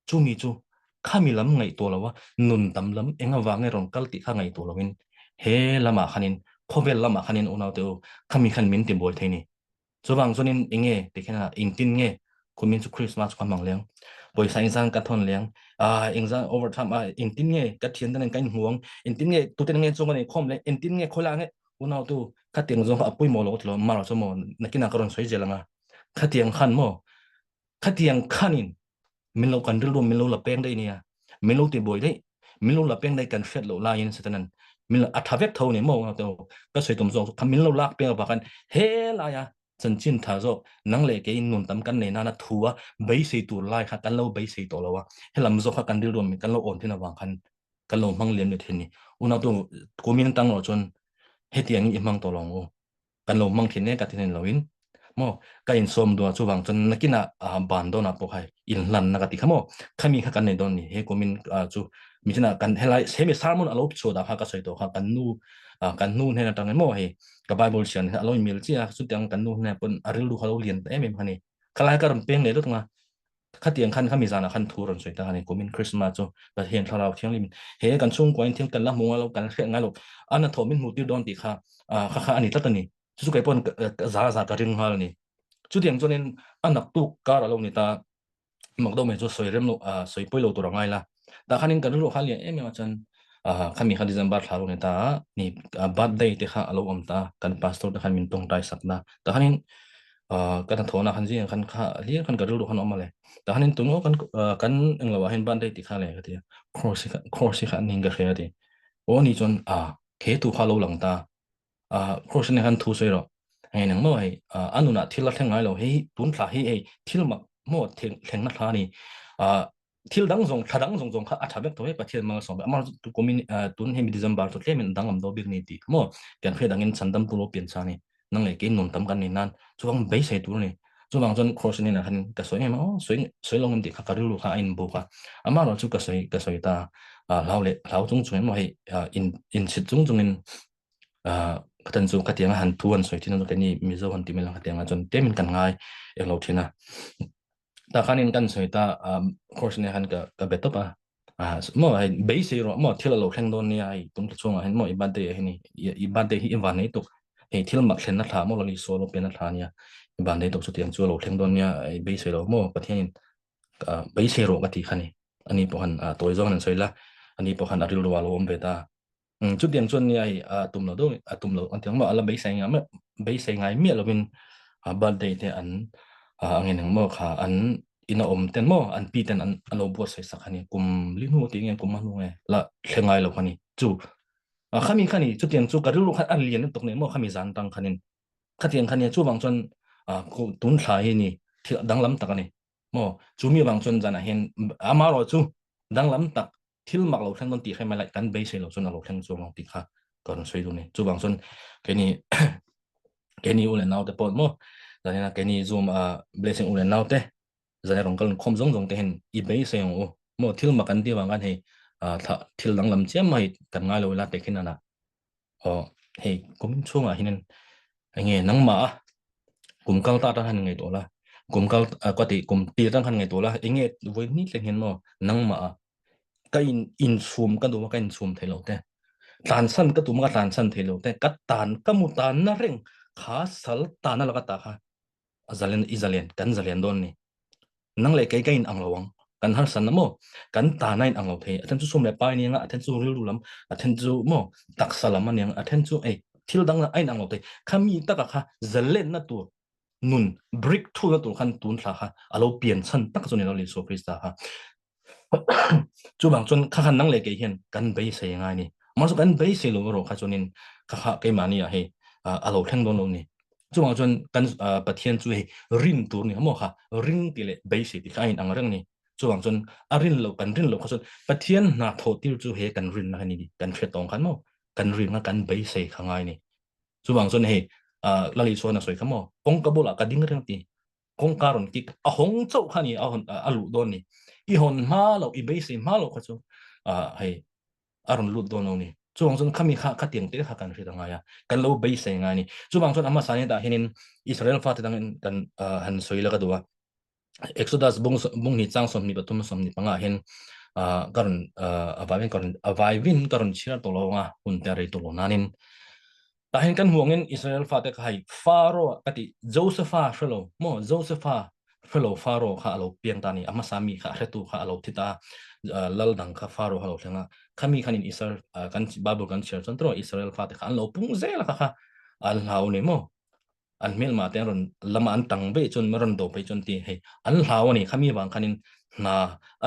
chumi chu khami lam ngaihtuah lo a nun tam lam eng avang nge rawn kal tih kha ngaihtuah loin he lamah khanin khawvel lamah khanin unau te u khami khan min tibuai thei ni. Chuvang chuanin enge ti khian a engtin nge kumin chu Christmas ka hmang leng, pawisa engzan ka thawn leng, ah engzan overtime ah engtin nge ka thian te nen ka inhmu ang, engtin nge tute nge chung ka nei khawm leh engtin nge khawilai nge unau tu khatiang zawng kha a pawimawh lo ka ti lo, marawh chu maw nakinah ka rawn sawi zel ang a, khatiang khan maw khatiang khanin min lo kan rilru min lo la peng daih nia, min lo ti buai daih, min lo la peng daih kan hriat loh laiin Satanan min lo a tha vek tho ni maw unau te u ka sawi tum zawk chu min lo lak peng avang khan he laia chanchin tha zawk nang leh kei nun tam kan nei nana thu a beisei tur lai kha kan lo beisei tawh lo a, helam zawk kha kan rilru kan lo awn thin avang khan kan lo hmang liam leh thin ni. Unau tu kumin tang rawh chuan hetiang hi i hmang tawh lo ang u. Kan lo hmang thin e ka ti hnen loin maw ka insawm duh a chuvang chuan nakinah ban dawnah pawh kha inhlanna ka ti kha maw khami kha kan nei dawn ni he kumin chu michinah kan helai hemi sermon a lo chhuah dah kha ka sawi tawh kha kan nu kan nu hnen atang maw hei ka bible sian a lo inmil chiah a chutiang kan nu hnen pawn a rilru kha lo lian ta em em kha ni khalai ka rawn peng leh lut nga Khatiang khan khami zanah khan thu rawn sawi ta a ni. Kumin Christmas chu Pathian Thlarau Thianghlim he kan chhungkuain thil kan la hmu ngai lo, kan hriat ngai lo, a hnathawh min hmuh tir dawn tih kha kha kha a ni tlat a ni. Chu chu kei pawn za za ka ring nghal a ni. Chutiang chuanin a naktuk kar a lo ni ta, mak deuh mai chu sawi rem lo, sawi pawi lo tur a ngai la. Tah khanin kan rilru kha lian em em a chuan khami kha December thla a lo ni ta a, ni birthday te kha a lo awm ta a, kan pastor te khan min tawngtai sak na. Tah khanin ka hnathawhna khan zingah khan kha hlir khan ka rilru khan awm a le. Tah khanin tun aw kan kan englo ah hian birthday tih kha le ka ti a, cross hi cross hi kha an ning ka hria a ti. Aw ni chuan a he thu kha a lo lang ta a, cross nen khan thu sawi rawh. Hei nang maw hei a nunah thil a thleng ngai lo, hei tun thla hi hei thil mak maw thlengna thla a ni. Thil dang zawng thla dang zawng zawng kha a tha vek tho e Pathian malsawm amah tu kumin tun hemi December chu tlemin danglam do bik ni tih maw kan hriat angin chhandam tu lo pian cha ni nang leh kei nun tam kan nei nan chuvang beisei tur ni chuvang chuan cross in khan ka sawi em aw sawi sawi lo ngam tih kha ka rilru kha a in buk a amah erawh chu ka sawi ka sawi ta hlau leh hlau chung chung emaw hei in in chhit chung chungin ka tan chu khatianga han thu han sawi thin a keini Mizo han ti mai lang khatianga chuan tlemin kan ngai englo thin a. Tah khanin kan sawi ta course nia khan ka ka be tawp a maw hei beisei rawh maw thil a lo thleng dawn nia hei tum ta chhungah hian maw i birthday ah hian i birthday hi i van nei tuk hei thil mak thlenna thla maw Lali Saw lo pianna thla nia i van nei tuk chutiang chu a lo thleng dawn nia i beisei lo maw Pathianin beisei rawh ka tih kha ni ani pawh khan tawi zawng an sawi la ani pawh khan a rilru a lo awm ve ta. Chutiang chuan nia hei a tum lo deuh a tum lo an ti ang maw a la beisei ngai miah beisei ngai miah lovin a birthday te an a ngen ang maw kha an ina awm ten maw an pi ten an a lo buatsaih sak a ni kum li hnu tih nge kum a hnu nge la thleng ngai lo kha ni chu khami kha ni chutiang chu ka rilru khan a lian lutuk nen maw khami zan tang khanin khatiang kha nia chuvang chuan tun thla hi ni thil danglam tak a ni maw chu mi vang chuan zanah hian amarawh chu danglam tak thil mak lo thleng dawn tih hre mai lai kan beisei lo chuan a lo thleng chuang ang tih kha ka rawn sawi duh a ni. Chuvang chuan keini keini u leh naute pawh maw zanina keini zoom a blessing u leh naute zan rawn kal khawm zawng zawng te hian i beisei ang u maw thil mak an tih avang khan hei thil danglam chiam mai kan ngai lo ila tehkhin ana aw hei kum chhungah hian enge nangmah a kum kal ta atang khan ngaihtuah la kum kal ka ti kum tir atang khan ngaihtuah la enge vawi hnih thleng hian maw nangmah a ka in inchhum ka duh a ka inchhum thei lo te tlansan ka tum a ka tlansan thei lo te ka tan ka mu tan na reng kha sal tan a laka ta kha a zalen i zalen kan zalen dawn ni nang leh kei ka in ang lo ang kan harsan na maw kan tan a in ang lo thei a then chu sum leh pai aniang a a then chu rilru lam a then chu maw taksa lam aniang a then chu ei thil dang a in ang lo thei khami taka kha zalen na tur nun breakthrough na tur khan tun thla kha a lo pian chhan tak chu ni lo Isua Krista kha chuvang chuan kha khan nang leh kei hian kan beisei ngai ni. Mahse kan beisei lo erawh kha chuanin kha kha keimahni ah hei a lo thleng dawn lo ni. Chuvang chuan kan Pathian chu hei rin tur ni maw kha ring tih leh beisei tih kha a inang reng a ni. Chuvang chuan a rin loh kan rin loh kha chuan Pathian hna thawh tir chu he kan rinna kha ni kan hriat tawng khan maw kan rinna kan beisei kha ngai ni. Chuvang chuan hei Lali chuan a sawi kha maw kawngka bulah ka ding reng ti kawngka rawn kik a hawng chauh kha ni a hawn a luh dawn ni. I hawn hma loh i beisei hma loh kha chu hei a rawn lut dawn lo ni. Chuvang chuan khami kha khatiang te kha kan hriat a ngai a, kan lo beisei ngai a ni. Chuvang chuan a hmasa ni tah hianin Israel fate dangin kan han sawi la ka duh a. Exodus bung bung hnih chang 23 25 ah hian ka rawn a vaivin ka rawn a vaivin ka rawn chhiar tawh lo ang a, hun te a rei tawh lo nanin. Tah hian kan hmuh angin Israel fate kha hei Pharaoh ka tih Josepha hre lo maw Josepha hre lo Pharaoh kha a lo piang ta a ni a hmasa mi kha a hretu kha a lo thi ta a lal dang kha Pharaoh kha a lo thleng a khami khanin Israel kan Bible kan chhiar chuan tawh Israel fate kha an lo pung zel a kha kha an hlau a ni maw an hmelmah te an rawn lama an tang veih chuan rawn do phei chuan ti hei an hlau a ni khami vang khanin hna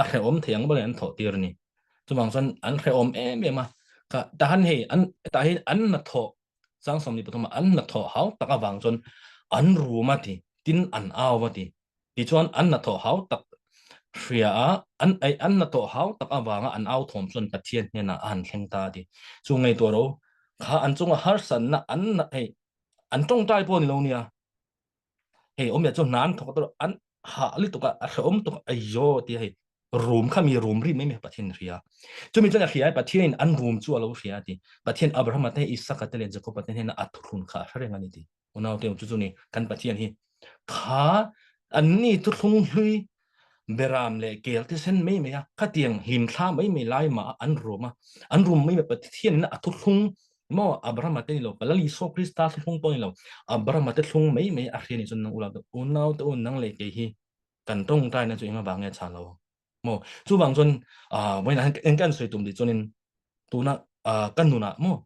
a hrehawm thei ang bawlin an thawh tir a ni chuvang chuan an hrehawm em em a kha tahan hei an tah hi an hnathawh chang 23 ah an hnathawh hau tak avang chuan an rum a ti tin an au a ti tichuan an hnathawh hau tak hria a an ai an hnathawh hau tak avanga an au thawm chuan Pathian hnenah a han thleng ta a ti chu ngaihtuah ro kha an chunga harsatna an hei an tawngtai pawh ni lo nia hei awmzia chu hna an thawk tur an hah lutuk a a hrehawm tuk a aizaw tia hei room kha mi room ri mai mai Pathian a hria chumi chuan a hria Pathian in an room chu a lo hria a ti Pathian Abraham te Isaka te leh Jacob te hnena a thuthlun kha a hre reng a ni ti unau te chu chu ni kan Pathian hi kha an ni thuthlung hlui beram leh kel te sen mai mai a khatiang hlim thla mai mai lai ma an room a an room mai mai Pathian in a thuthlung Maw Abrahama te ni lo, Lal Isua Krista thlung pawh ni lo, Abrahama te thlung mai mai a hria ni chuan nang ula unau te u nang leh kei hi kan tawngtaina chu eng avang nge chhan lo maw chuvang chuan vawiinah hian eng kan sawi tum tih chuanin tuna kan nunah maw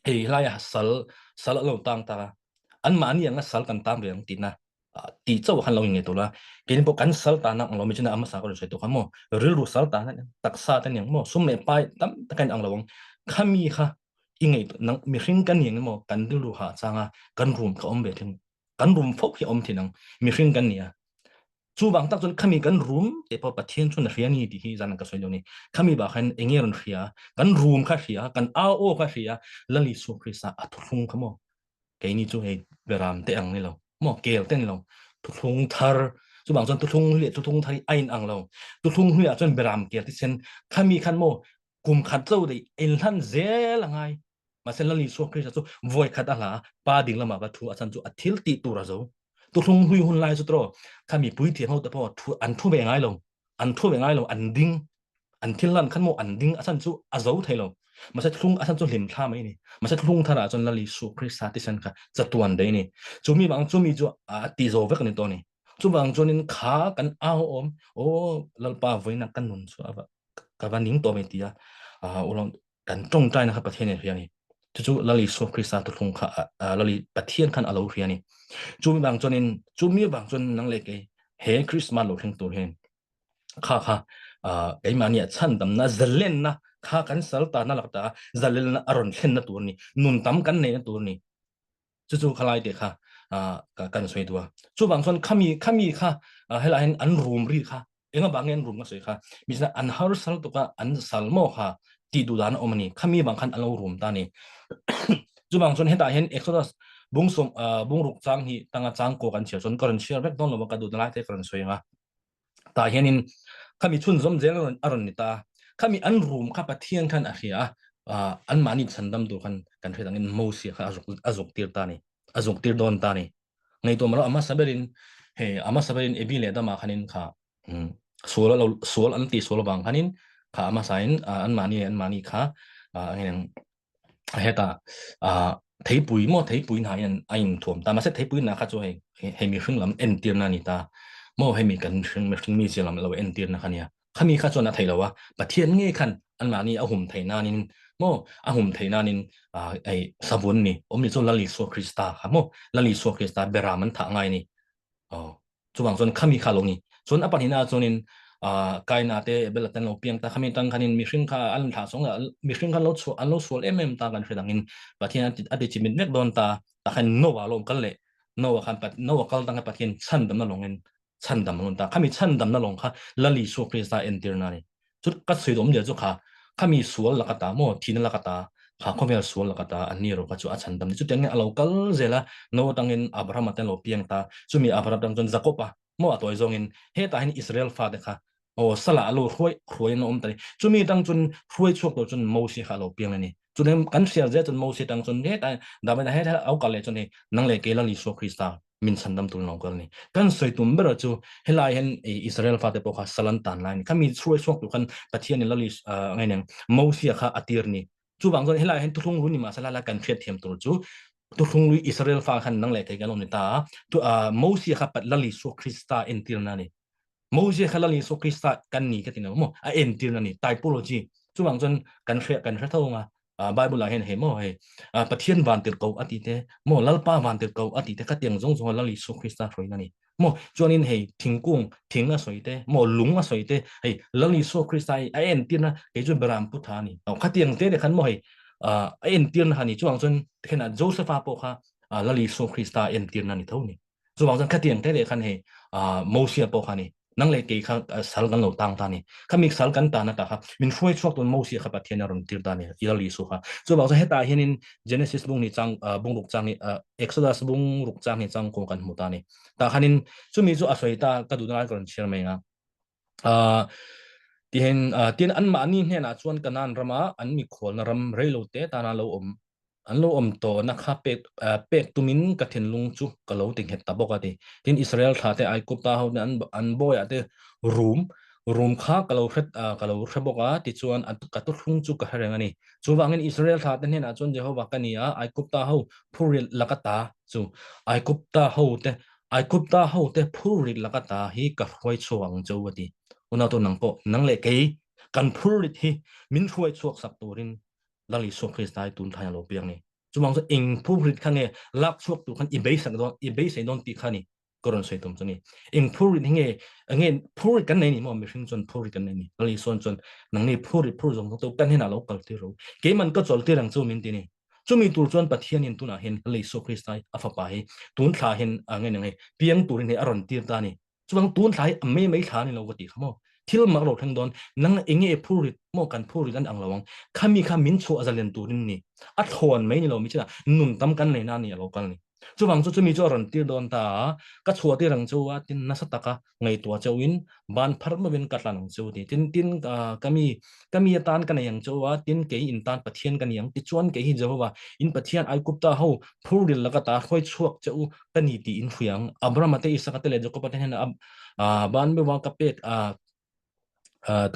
hei hlaia sal sal a lo tang ta a anmahni anga sal kan tang ve ang tihna tih chauh khan lo in ngei tur la keini pawh kan sal tan ang lo mi chuan a hmasa ka rawn sawi tawh kha maw rilru sal tan taksa te aniang maw sum leh pai tam tak a in ang lo ang khami kha i ngei nang mihring kan ni ang emaw kan rilru hah changa kan room kha awm ve thin kan room fo hi awm thin ang mihring kan ni a chuvang tak chuan khami kan room te pawh Pathian chuan a hria ni tih hi zan ka sawi dawn ni khami bak khan enge rawn hria kan room kha hria kan au aw kha hria Lal Isua Krista a thuthlung kha maw keini chu hei beram te ang ni lo maw kel te ni lo thuthlung thar chuvang chuan thuthlung leh thuthlung thar hi a in ang lo thuthlung hnuiah chuan beram kel ti sen khami khan maw kum khat zo dei in hlan zel a ngai mahse Lal Isua Krista chu vawi khat a hla pa ding lama va thu a chan chu a thil tih tur a zo thuthlung hlui hun lai chu tro khami puithiam ho te pawh thu an thu ve ngai lo an thu ve ngai lo an ding an thil lan khan maw an ding a chan chu a zo thei lo mahse thlung a chan chu hlim thla mai ni mahse thlung thar ah chuan Lal Isua Krista tisen kha chatuan dei ni chumi bang chumi chu a ti zo vek ni to ni chuvang chuanin kha kan au awm o Lalpa voina kan nun chu ava ka va ning to mai tia a ulong kan tawngtai na kha Pathian in hria ni chu chu Lal Isua Krista thuthlung kha Lal Pathian khan alo hria ni chumi bang chuanin chumi bang chuan nang le ke he Christmas lo thleng tur hian kha kha keimahni ah chhandamna zalenna kha kan sal ta na lakta zalenna a rawn thlenna tur ni nun tam kan neihna tur ni chu chu khalai te kha kan sawi duh a chuvang chuan khami khami kha helai hian an rum ri kha enga bang an rum ka sawi kha mi an har sal tuka an sal mo kha ti du dan awm ani khami bang khan an lo rum ta ni chuvang chuan hetah hian Exodus bung som bung ruk chang hi tanga chang ko kan chhiar chuan ka rawn chhiar vek dawn lo ka duh lai te ka rawn sawi anga tah hianin khami chhunzawm zel a rawn ni ta khami an room kha Pathian khan a hria a anmahni chhandam tur khan kan hriat angin Mosia kha a zuk tir ta ni a zuk tir dawn ta ni ngaihtuah mah a hmasa berin hei a hmasa berin Ebi leh Adama khanin kha sual lo sual an ti sual avang khanin kha a hmasain anmahni anmahni kha heta theipui maw theipui hna hian a inthuam ta mahse theipui hna kha chu hei hei mihring lam entirna a ni ta maw hemi kan mihring mihring mizia lam lo entirna kha nia khami kha chuan a thei lo a Pathian ngei khan anmahni a hum theih nanin maw a hum theih nanin hei savun ni awm ni chu Lal Isua Krista kha maw Lal Isua Krista beram an thah ngai ni aw chuvang chuan khami kha lo ni chuan a pahnihna chuanin. Kaina te Abel ten lo piang ta khami tang khanin mihring kha an thla song mihring khan lo chu an lo sual em em ta kan hre dangin Pathian a ti chimit vek dawn ta ta khan Noah lom kal le Noah khan Noah kal tang Pathian chhan dam na longin chhan dam lon ta khami chhan dam na long kha Lal Isua Krista entir na ni chu ka sui dom dia chu kha khami sual lakata mo thina lakata kha khawvel sual lakata an ni ro kha chu a chhan dam ni chu tiang nge alo kal zela no tangin Abraham ten lo piang ta chumi Abraham tang chuan Jacob a mo a tawi zawngin hetah hian Israel fate kha aw sala alo hruai hruai an awm ta ni chumi tang chuan hruai chhuak tur chuan Moses kha alo piang a ni chuan kan hriat zel chuan Moses tang chuan hetah David hetah au kal leh chuan hei nang leh kei Lal Isua Krista min chhandam tur lo kal ni kan sawi tum ber chu helai hian Israel fate pawh kha salan tan lai ni khami hruai chhuak tur khan Pathian in Lal ngai neng Moses kha atir ni chuvang chuan helai hian thuthlung hlui ni mahse la kan hriat thiam tur chu thuthlung hlui Israel fa khan nang leh thei kan awm ni ta tu Moses kha pat Lal Isua Krista entirna ni Moses kha Lal Isua Krista kan ni ka ti no mo a entirna ni typology chuvang chuan kan hre kan hre tho nga Bible ah hian he mo hei Pathian van tir ko ati te mo Lalpa van tir ko ati te khatiang zawng zawng Lal Isua Krista hruaina ni mo chuanin hei thingkung thing a sawi te mo lung a sawi te hei Lal Isua Krista hi a entirna kei chu beram pu tha ni khatiang te te khan mo hei a entirna ha ni chuang chuan khena Josepha pawh kha Lal Isua Krista entirna ni tho ni chuvang chuan khatiang te leh khan hei Mosia pawh kha ni nang leh kei kha sal kan lo tang ta ni khami sal kan ta na ta kha min hruai chhuak tun Mosia kha Pathian a rawn tir ta ni Lal Isu kha chuvang chuan hetah hianin Genesis bung ni chang bung ruk chang hi Exodus bung ruk chang hi chang ko kan hmu ta ni ta khanin chumi chu a sawi ta ka duhna lai ka rawn chhiar mai nga tihin tin anmahni hnenah chuan Kanan rama an mikhualna ram reilo te tana lo awm an lo awm tawhna kha pek pek tumin ka thinlung chu ka lo ti nghet ta bawk a ti. Tin, Israel thla te Aigupta ho te an an bawiah te rum rum kha ka lo hre ka lo hre bawk a, tichuan ka thuthlung chu ka hre reng a ni. Chuvangin Israel thla te hnenah chuan Jehova ka ni a, Aigupta ho phurrit laka ta chu Aigupta ho te Aigupta ho te phurrit laka ta hi ka hruai chhuak ang cheu a ti. Unau tu nang pawh nang leh kei kan phurrit hi min hruai chhuak sak turin Lal Isua Krista hi tun thlai a lo piang ni. Chuvang chu eng phurrit kha nge lak chhuak tur khan i beisak dawn i beisei dawn tih kha ni ka rawn sawi tum chu ni. Eng phurrit hi nge nge phurrit kan nei ni maw mihring chuan phurrit kan nei ni. Lal Isuan chuan nangni phurrit phur zawng zawng te kan hnenah lo kal tir ro. Keiman ka chawl tir ang chu min ti ni. Chumi tur chuan Pathianin tunah hian Lal Isua Krista hi a fapa hi tun thla hian nge ni nge piang turin hei a rawn tir ta ni. Chuvang tun thla hi a mai mai thla a ni lo ka tih kha maw. Thil mak lo thleng dawn, nang enge phurrit maw kan phurrit an ang lo ang, khami kha min chhuah zalen turin ni, a thlawn mai ni lo mi chinah nun tam kan nei na ni a lo kal ni. Chuvang chu chumi chu a rawn tir dawn ta a, ka chhuah tir ang chu a tin nasa taka ngaihtuah chauhin ban phar meuhin ka tlan ang chu ti. Tin tin ka mi ka mi atan ka nei ang chu a, tin kei in tan Pathian ka ni ang tichuan kei hi Jehovah in Pathian Aigupta ho phurril laka ta hruai chhuak che u ka ni tih in hria ang. Abrahama te, Isaka te leh Jakoba te hnenah a ban meuha ka pek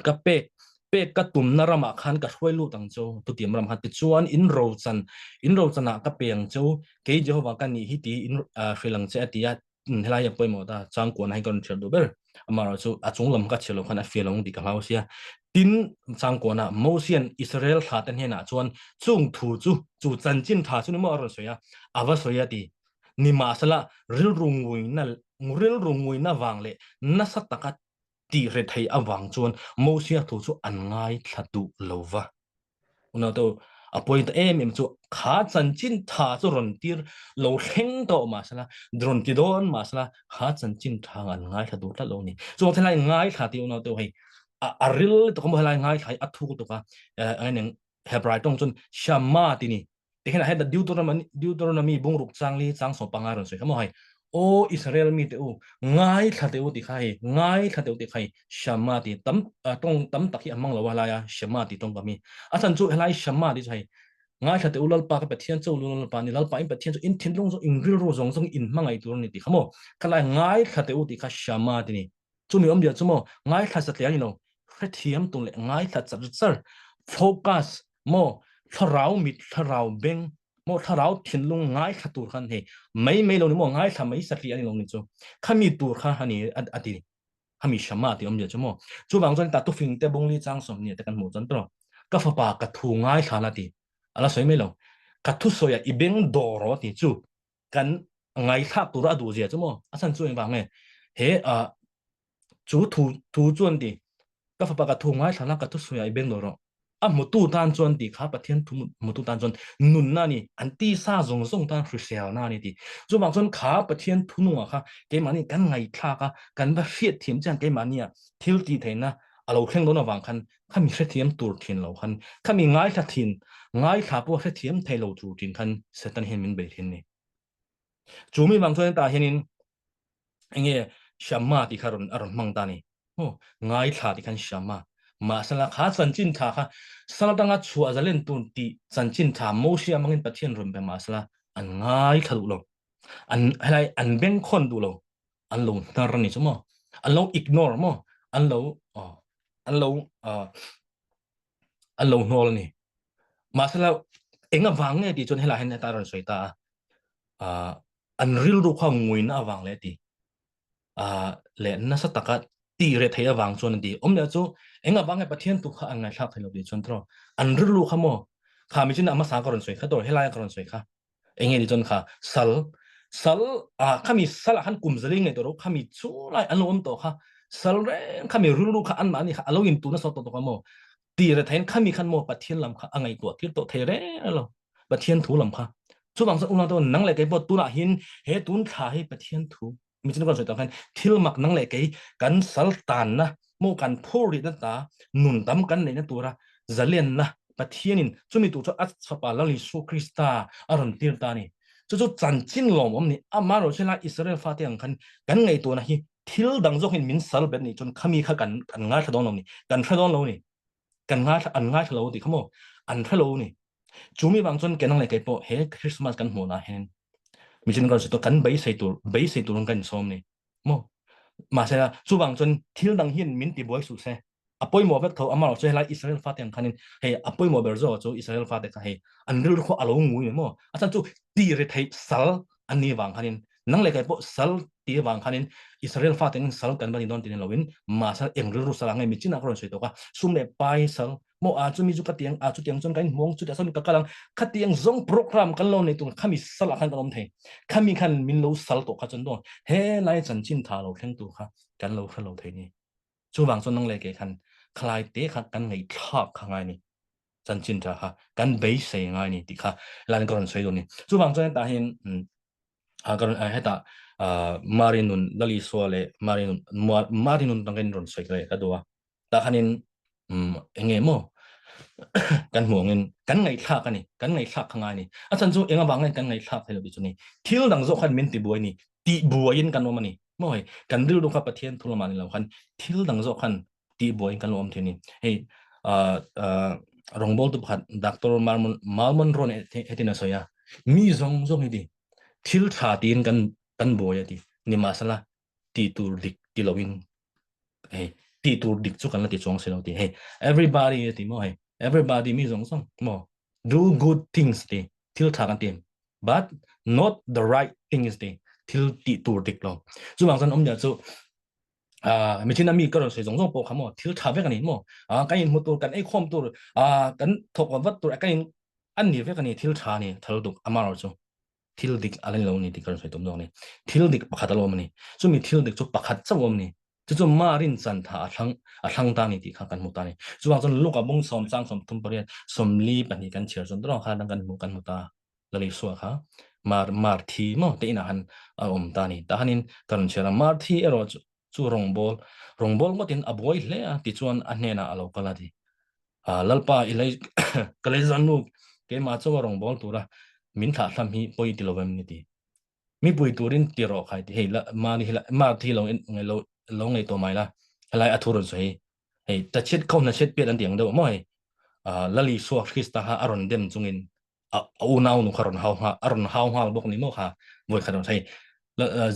ka pek pek ka tumna ramah khan ka hruai lut ang chu tutiam ram kha tichuan in rochan in rochanah ka pe ang chu kei Jehova ka nih hi ti in hrilh ang che a ti a helai a pawimawh ta changkuan hi ka rawn chhiar duh ber amaherawh chu a chung lam ka chhiar loh khan a fiah lo ang tih ka hlau sia tin changkuana Mosian Israel thla te hnenah chuan chung thu chu chu chanchin tha chu ni maw a rawn sawi a a va sawi a ti Nimahsela, rilru nguina rilru nguina vang leh nasa taka tih rethei avang chuan Mosia thu chu an ngaithla duh lo va. Unautu, a point em em chu kha chanchin tha chu rawn tir lo thleng tawh mahsela, rawn ti dawn mahsela, kha chanchin tha an ngaithla duh tlat lo a ni. Chuang helai ngaithla tih unautu hei a ril lutuk a maw helai ngaithla hi a thuk lutuk a, Hebrai tawng chuan Shama tih a ni. Tikhian heta Deuteronomy Deuteronomy bungruk changli chang 15 rawn sawi kha maw hai. Aw Israel mi te u, ngaithla te u ti kha hei, ngaithla te u ti kha hei, Shama ti tam tawng tam tak hi a hmang lo a helai a Shama ti tawngkam hi. A chhan chu helai Shama ti chu hei, ngaithla te u Lalpa ka Pathian cho lu Lalpa ni, Lalpa in Pathian chu in thinlung zawng in rilru zawng zawng in hmangaih tur a ni ti kha maw. Khalai ngaithla te u ti kha Shama ti ni. Chumi awmzia chu maw ngaithla satliah a ni lo, hrethiam tur leh ngaithla char char, focus, maw thlarau mit, thlarau beng, maw thlarau thinlung ngaithla tur khan hei mai mai lo ni maw ngaithla mai satliah a ni lo ni chu khami tur kha a ni a ti khami Shama tih awmzia chu maw chuvang chuan tah tufing te bungli chang 20 te kan hmuh chuan tawh ka fapa ka thu ngaithla la ti a la sawi mai lo ka thusawiah i beng dawr rawh ti chu kan ngaithlak tura a duh zia chu maw a chhan chu engvang nge he a Chu thu thu chuan ti, Ka fapa ka thu ngaithla la, ka thusawiah i beng dawn rawh. A hmutu tan chuan ti kha Pathian thu hmutu tan chuan nunna a ni, an tisa zawng zawng tan hriselna a ni ti. Chuvang chuan kha Pathian thu nungah kha keimahni kan ngaihthlak a, kan va hriatthiam chian keimahnia thil tih theihna a lo thleng dawn avang khan khami hrethiam tur thin lo khan, khami ngaithla thin, ngaithla pawh hrethiam thei lo tur thin khan Satan hian min bei thin a ni. Chu mi vang chuan hetah hianin enge Shamma tih kha rawn a rawn hmang ta a ni. Maw ngaithla tih khan Shamma. Mahsela kha chanchin tha kha Salatanga chhuah zalen tun tih chanchin tha Mosia hmangin Pathian rawn be mahsela an ngaithla duh lo. An helai an bengkhawn duh lo. An lo hnar a ni chu maw. An lo ignore maw. An lo an lo an lo hnawl a ni. Mahsela eng avang nge tih chuan helai hian heta a rawn sawi ta a. An rilru kha nguina avang leh ti leh nasa taka tih reh theih avang chuan an ti. Awm leh chu eng avang nge Pathian tu kha an ngaihthlak thei lo tih chuan tiraw an rilru kha maw kha mi chin a hmasa ka rawn sawi kha tawh helai ka rawn sawi kha eng nge ni chuan kha sal sal a khami sal ah khan kum zali ngei tawh ro khami chu lai an lo awm tawh kha sal reng khami rilru kha an mahni kha alo in tu nasa tawh tawh kha maw ti re thein khami khan maw Pathian lam kha a ngaihtuah tir tawh thei reng lo Pathian thu lam kha chuvang chuan unau te nang leh kei pawh tunah hin he tun thla hi Pathian thu mi chin kan sawi tawh khan thil mak nang leh kei kan sal tanna maw kan phur rihna ta nun tam kan neihna tura zalenna Pathianin chumi tur chu a fapa Lal Isu Krista a rawn tir ta ni chu chu chanchin lawmawm ni amaherawhchu Israel fate ang khan kan ngaihtuahna hi thil dang zawkin min sal bet nih chuan khami kha kan kan ngaithla dawn lo ni kan hre dawn lo ni kan ngaithla an ngaithla lo tih kha maw an hre lo ni chu mi vang chuan kenang leh kei pawh he Christmas kan hmuh na hian michin kan sawi kan beisei tur beisei tur kan sawm ni maw mahse chu vang chuan thil dang hian min ti buai suh se a pawimawh vek tho amah chu helai Israel fate ang khanin hei a pawimawh ber zawk chu Israel fate kha hei an rilru khaw alo ngui maw a chan chu ti re thei sal an ni wang khanin nang leh kai pawh sal ti wang khanin Israel fate in sal kan bani don tin loin ma sal eng rilru sal angai mi china ka ron soi to ka sum le pai sal mo a chu mi chu ka tiang a chu tiang chon kan muang chu ta san ka kalang khatiang zong program kan lo nei tur khami sal a khan kan om thei khami khan min lo sal to kha chon do he lai chan chin tha lo thleng tur kha kan lo hre lo thei ni chuvang chuan nang leh kei khan khalai te kha kan ngaihthlak kha ngai ni chanchin tha kha kan beisei ngai ni tih kha lan ka rawn sawi dawn ni chuvang chuan hetah hian ka rawn hetah Mari nun Lali Sua leh Mari nun Mari nun tangin rawn sawi leh ka duh a tah khanin enge maw kan hmuh angin kan ngaihthlak ani kan ngaihthlak kha ngai ni a chan chu eng avang kan ngaihthlak thei lo tih chu ni thil dang zawk khan min ti buai ni tih buaiin kan awm ani maw hei kan rilru kha Pathian thu lamah ni lo khan thil dang zawk khan tih buaiin kan lo awm thin ni hei rawngbawltu pakhat Doctor Malmon Malmon Ron hetin a sawi a mi zawng zawng hi ti thil tha tiin kan kan buai a ti nimahsela tih tur dik ti loin hei tih tur dik chu kan la ti chuang si lo ti hei everybody ti maw hei everybody mi zawng zawng maw do good things ti thil tha kan ti but not the right things ti thil tih tur dik lo chuvang chuan awmzia chu michin ami ka rawn sawi zawng zawng pawh kha maw thil tha vek ani maw kan in hmu tur kan ei khawm tur kan thawk vat tur kan in an ni vek ani thil tha ni thal duk amaro chu thil dik a la ni lo ni tih ka rawn sawi tum zawk a ni. Thil dik pakhat a lo awm a ni. Chumi thil dik chu pakhat chauh a awm a ni. Chu chu Marin chantha a thlang a thlang ta a ni tih kha kan hmu ta a ni. Chuvang chuan Luka bung sawm chang 38 42 kan chhiar chuan tunah khan kan hmu kan hmu ta Lal Isua kha Mar Marthi maw te inah khan a awm ta a ni. Tah khanin ka rawn chhiar a, Marthi erawh chu chu rawngbawl rawngbawl ngawtin a buai hle a tichuan a hnenah a lo kal a ti. Lalpa i lei ka lei zan nu keimah chaw a rawngbawl tura min thlah hlam hi pawi ti lo em ni ti. Mi pui turin ti rawh khai ti hei la mani hi la Marthi lo ngai lo lo ngei tawh mai la helai a thu rawn sawi hi hei ta chhiat kho hna chhiat piat an ti ang deuh maw hei Lali Isua Krista kha a rawn dem chungin a unau nu kha rawn hau nghal a rawn hau nghal bawk ni maw kha vawi khat rawn hei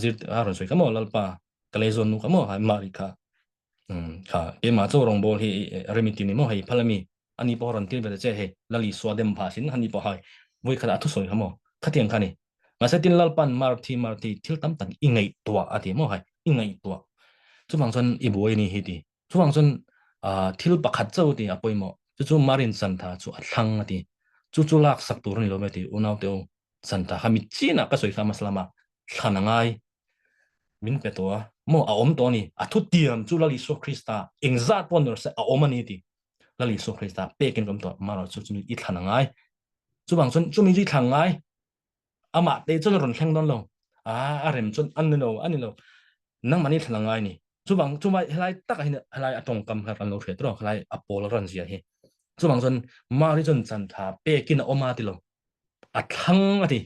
zir a rawn sawi kha maw Lalpa ka lei zawn nu kha maw hai Mari kha kha keimah chaw rawngbawl hi remi ti ni maw hei phal ami ani pawh rawn tir ve ta che hei Lal Isua dem phah sin ani pawh hai vawi khat a thusawi kha maw khatiang kha ni mahse tin Lalpan Marthi Marthi thil tam tak i ngaihtuah a ti maw hai i ngaihtuah chuvang chuan i buai ni hi ti Chuvang chuan thil pakhat chauh ti a pawimawh. Chu chu Marin Santha chu a thlang a ti. Chu chu lak sak tur a ni lo mai a ti. Unaute u, Santha kha mi chinah ka sawi kha hmasa lama thlan a ngai. Min pe tawh a, maw a awm tawh a ni. A thutiam chu Lal Isua Krista engzat pawh ni rawh se a awm a ni ti. Lal Isua Krista pekin ka awm tawh, amaherawh chu chumi i thlan a ngai. Chuvang chuan chumi chu i thlan ngai. Amah te chuan a rawn thleng dawn lo. A a rem chuan a ni lo, a ni lo. Nangmah ni thlan a ngai ni. Chuvang chumai helai takah hian helai a tawngkam kha kan lo hriat rawh, helai a pawl a rawn zia hi. Chuvang chuan Mari chuan chantha pekin a awm a ti lo. A thlang a ti.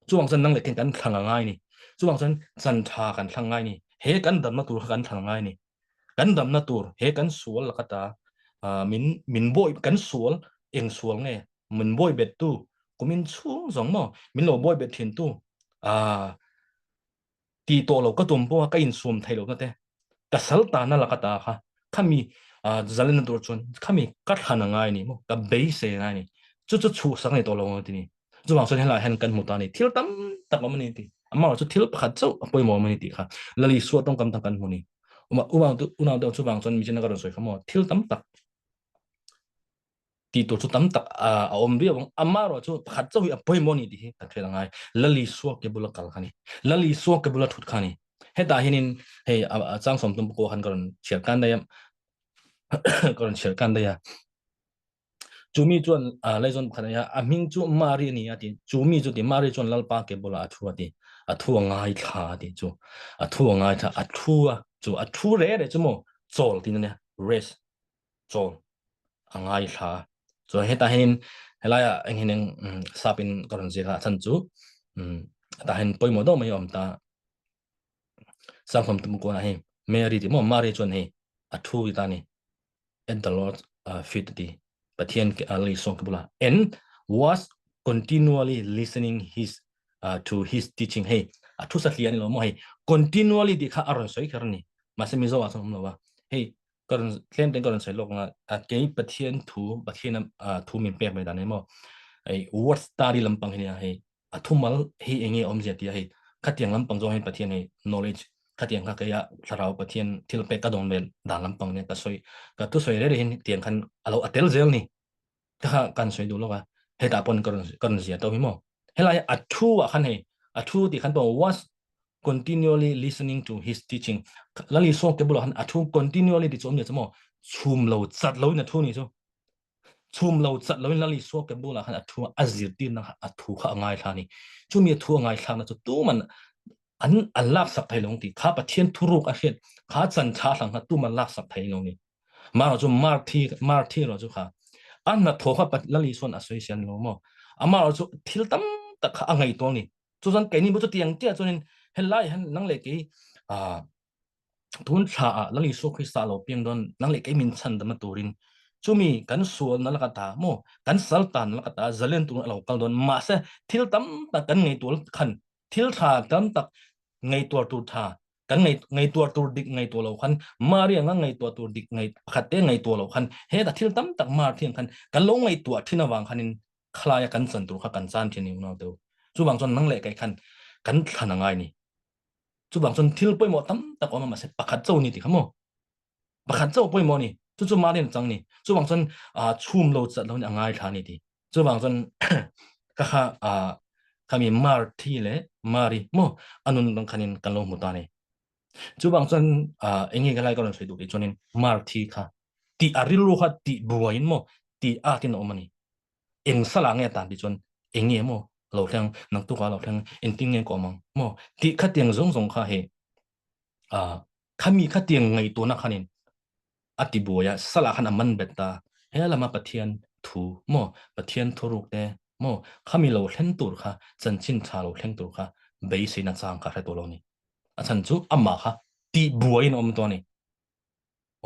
Chuvang chuan nang leh khin kan thlang a ngai ni. Chuvang chuan chantha kan thlang ngai ni. He kan damna tur kha kan thlang ngai ni. Kan damna tur he kan sual laka ta min min bawi kan sual eng sual nge min bawi bet tu kumin chhung zawng maw min lo bawi bet thin tu ti tawh lo ka tum pawh a ka insum thei lohna te ka sal tana laka ta kha khami zalena tur chuan khami ka thlan a ngai ni maw ka beisei a ngai ni chu chu chhuhsak ni tawh lo ang ti ni chuvang chuan helai hian kan hmu ta ni thil tam tak awm a ni ti amah chu thil pakhat chauh a pawimawh awm a ni tih kha Lal Isua tawngkam tak kan hmu ni uma unau unau te chuvang chuan michin ka rawn sawi kha maw thil tam tak tih tur chu tam tak a awm viau ang. Amaherawh chu pakhat chauh hi a pawimawh a ni tih hi kan hriat a ngai. Lal Isua ke bula kal kha ni. Lal Isua ke bula thut kha ni. Hetah hianin hei a chang sawm tum pawh khan ka rawn chhiar kan daih a, ka rawn chhiar kan daih a. Chu mi chuan laizawn pakhat a nei a, a hming chu Mari a ni a ti. Chu mi chu ti Mari chuan Lalpa ke bulah a thu a ti. A thu a ngaithla a ti chu. A thu a ngaithla, a thu a chu a thu re re chu maw chawl tihna nia, rest. chawl a ngaithla. Chuan hetah hianin helaiah eng hian eng sapin ka rawn ziak a, a chhan chu hetah hian pawimawh deuh mai a awm ta. Sangkhawm tum kuanah hei Mary tih maw Mary chuan hei a thu ti ta a ni. At the Lord's feet a ti. Pathian ke a Isua ke bulah and was continually listening his to his teaching hei a thu satliah a ni lo maw hei continually tih kha a rawn sawi kher a ni. Mahse Mizo ah chuan awm lo a. Hei ka rawn tlem ten ka rawn sawi lawk anga a kei Pathian thu Pathian a thu min pek mai dan emaw hei word study lampang hi nia hei a thumal hi enge awmzia tia hei khatiang lampang zawng hi Pathian hei knowledge khatiang kha keia thlarau Pathian thil pek ka dawn vel dan lampang nia ka sawi ka thu sawi rere hin tiang khan alo a tel zel ni ka kha kan sawi duh lawk a hetah pawn ka rawn ka rawn zia tawh hi maw helai a thu ah khan hei a thu tih khan pawh was continually listening to his teaching Lal Isua ke bulah khan a thu continually ti chu awm ni chu maw chhum lo chat lo in a thu ni chu chhum lo chat lo in Lal Isua ke bulah khan a thu a zirtirna kha a thu kha a ngaithla ni chumi a thu a ngaithlakna chu tuman an an laksak thei lo ti kha Pathian thuruk a hriat kha chan tha hlang kha tuman laksak thei lo ni Maro chu Marthi Marthi ro chu kha an na tho kha Lal Isuan a sawi sian lo maw amaro chu thil tam tak kha a ngai tawng ni chu chuan keini bu chu tiang tia chuanin helai han nang leh kei a tun thla a Lal Isua Krista lo piang dawn nang leh kei min chhan dam turin chumi kan sual na laka ta mo kan sal tan laka ta zalen tur a lo kal dawn mahse thil tam tak kan ngei tual khan thil tha tam tak ngei tuar tur tha kan ngei ngaihtuah tur dik ngaihtuah lo khan Mari anga ngaihtuah tur dik ngai pakhat te ngaihtuah lo khan heta thil tam tak Mar thiang khan kan lo ngaihtuah thin awang khanin khalai a kan chan tur kha kan chan thin ni unau teu chuvang chuan nang leh kai khan kan thlan angai ni chuvang chuan thil pawimawh tam tak awm mahse pakhat chauh ni ti kha maw pakhat chauh pawimawh ni chu chu Marian chang ni chuvang chuan chhum lo chat lo ni angai thla ni ti chuvang chuan ka kha khami Marthi le Mari mo anun bang khanin kan lo hmu ta ni chuvang chuan enge ka lai ka rawn sawi duh ti chuanin Marthi kha ti a rilru kha ti buain mo ti a tin awm ani eng sala nge tan ti chuan enge mo lo thleng nang tu ka lo thleng engtin nge ko mang mo ti kha tiang zawng zawng kha he a khami kha tiang ngai tu na khanin a ti buai a, salah khan a man bet ta, he lama Pathian thu maw, Pathian thuruk te maw, khami lo thleng tur kha, chanchin tha lo thleng tur kha beiseina chang kha hre tawh lo ni. A chhan chu amah kha tih buaiin a awm tawh a ni.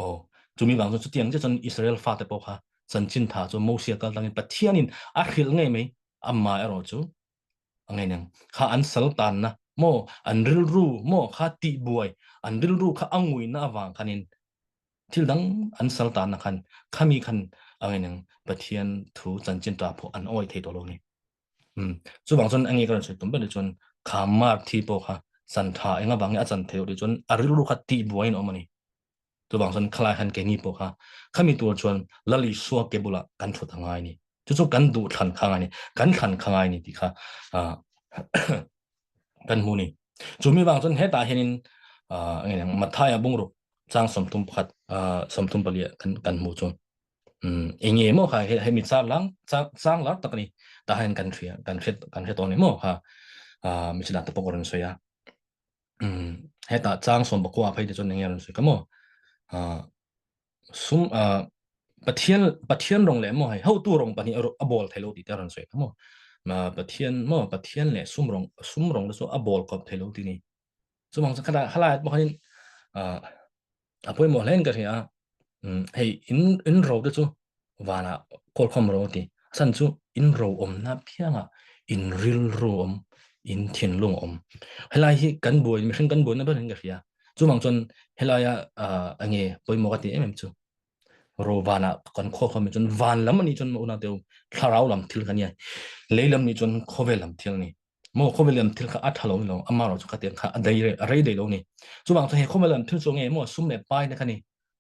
Aw, chumi vang chuan chutiang chiah chuan Israel fate pawh kha chanchin tha chu Mosia kal tlangin Pathianin a hrilh ngei mai, amah erawh chu a ngei nang. Kha an sal tanna maw, an rilru maw kha tih buai, an rilru kha a nguina avang khanin thil dang an sal tanna khan khami khan a ngei nang Pathian thu chanchin ta pawh an awi thei tawh lo ni. Chuvang chuan a nge ka rawn sawi tum ber chuan kha mar thi pawh kha chan tha eng avang nge a chan theih loh chuan a rilru kha tih buaiin a awm a ni. Chuvang chuan khalai khan keini pawh kha khami tur chuan Lal Isua ke bulah kan thut a ngai ni. Chu chu kan duh thlan kha ngai ni, kan thlan kha ngai ni tih kha kan hmu ni. Chumi vang chuan hetah hianin Mathaia bungruk chang 31 34 kan kan hmu chu enge maw kha hemi chang lang chang lar tak ani tah hian kan hria kan hre kan hre tawh ni maw kha mi chilah te pawh ka rawn sawi a hetah chang 19 phei te chuan enge rawn sawi ka maw sum Pathian Pathian rawng leh maw hei hotu rawng pahnih a bawl thei lo tih te a rawn sawi ka maw Pathian maw Pathian leh sum rawng sum rawng te chu a bawl kawp thei lo tih ni chuvang chu khalai khalai pawh khanin a pawimawh hle in ka hria a hei in in ro te chu vanah kawlkhawm ro a ti a chhan chu in ro awmna piangah in rilru awm in thinlung awm helai hi kan buai mihring kan buaina ber in ka hria chuvang chuan helaia enge pawimawh ka ti em em chu ro vanah kan khawkhawm chuan van lam ani chuan maw unau te u thlarau lam thil kha nia lei lam ni chuan khawvel lam thil ani Maw khawvel lam thil kha a tha lo ni lo, amaherawh chu khatiang kha a dei a rei dei lo ni. Chuvang chuan he khawvel lam thil chu nge maw sum leh pai te kha ni,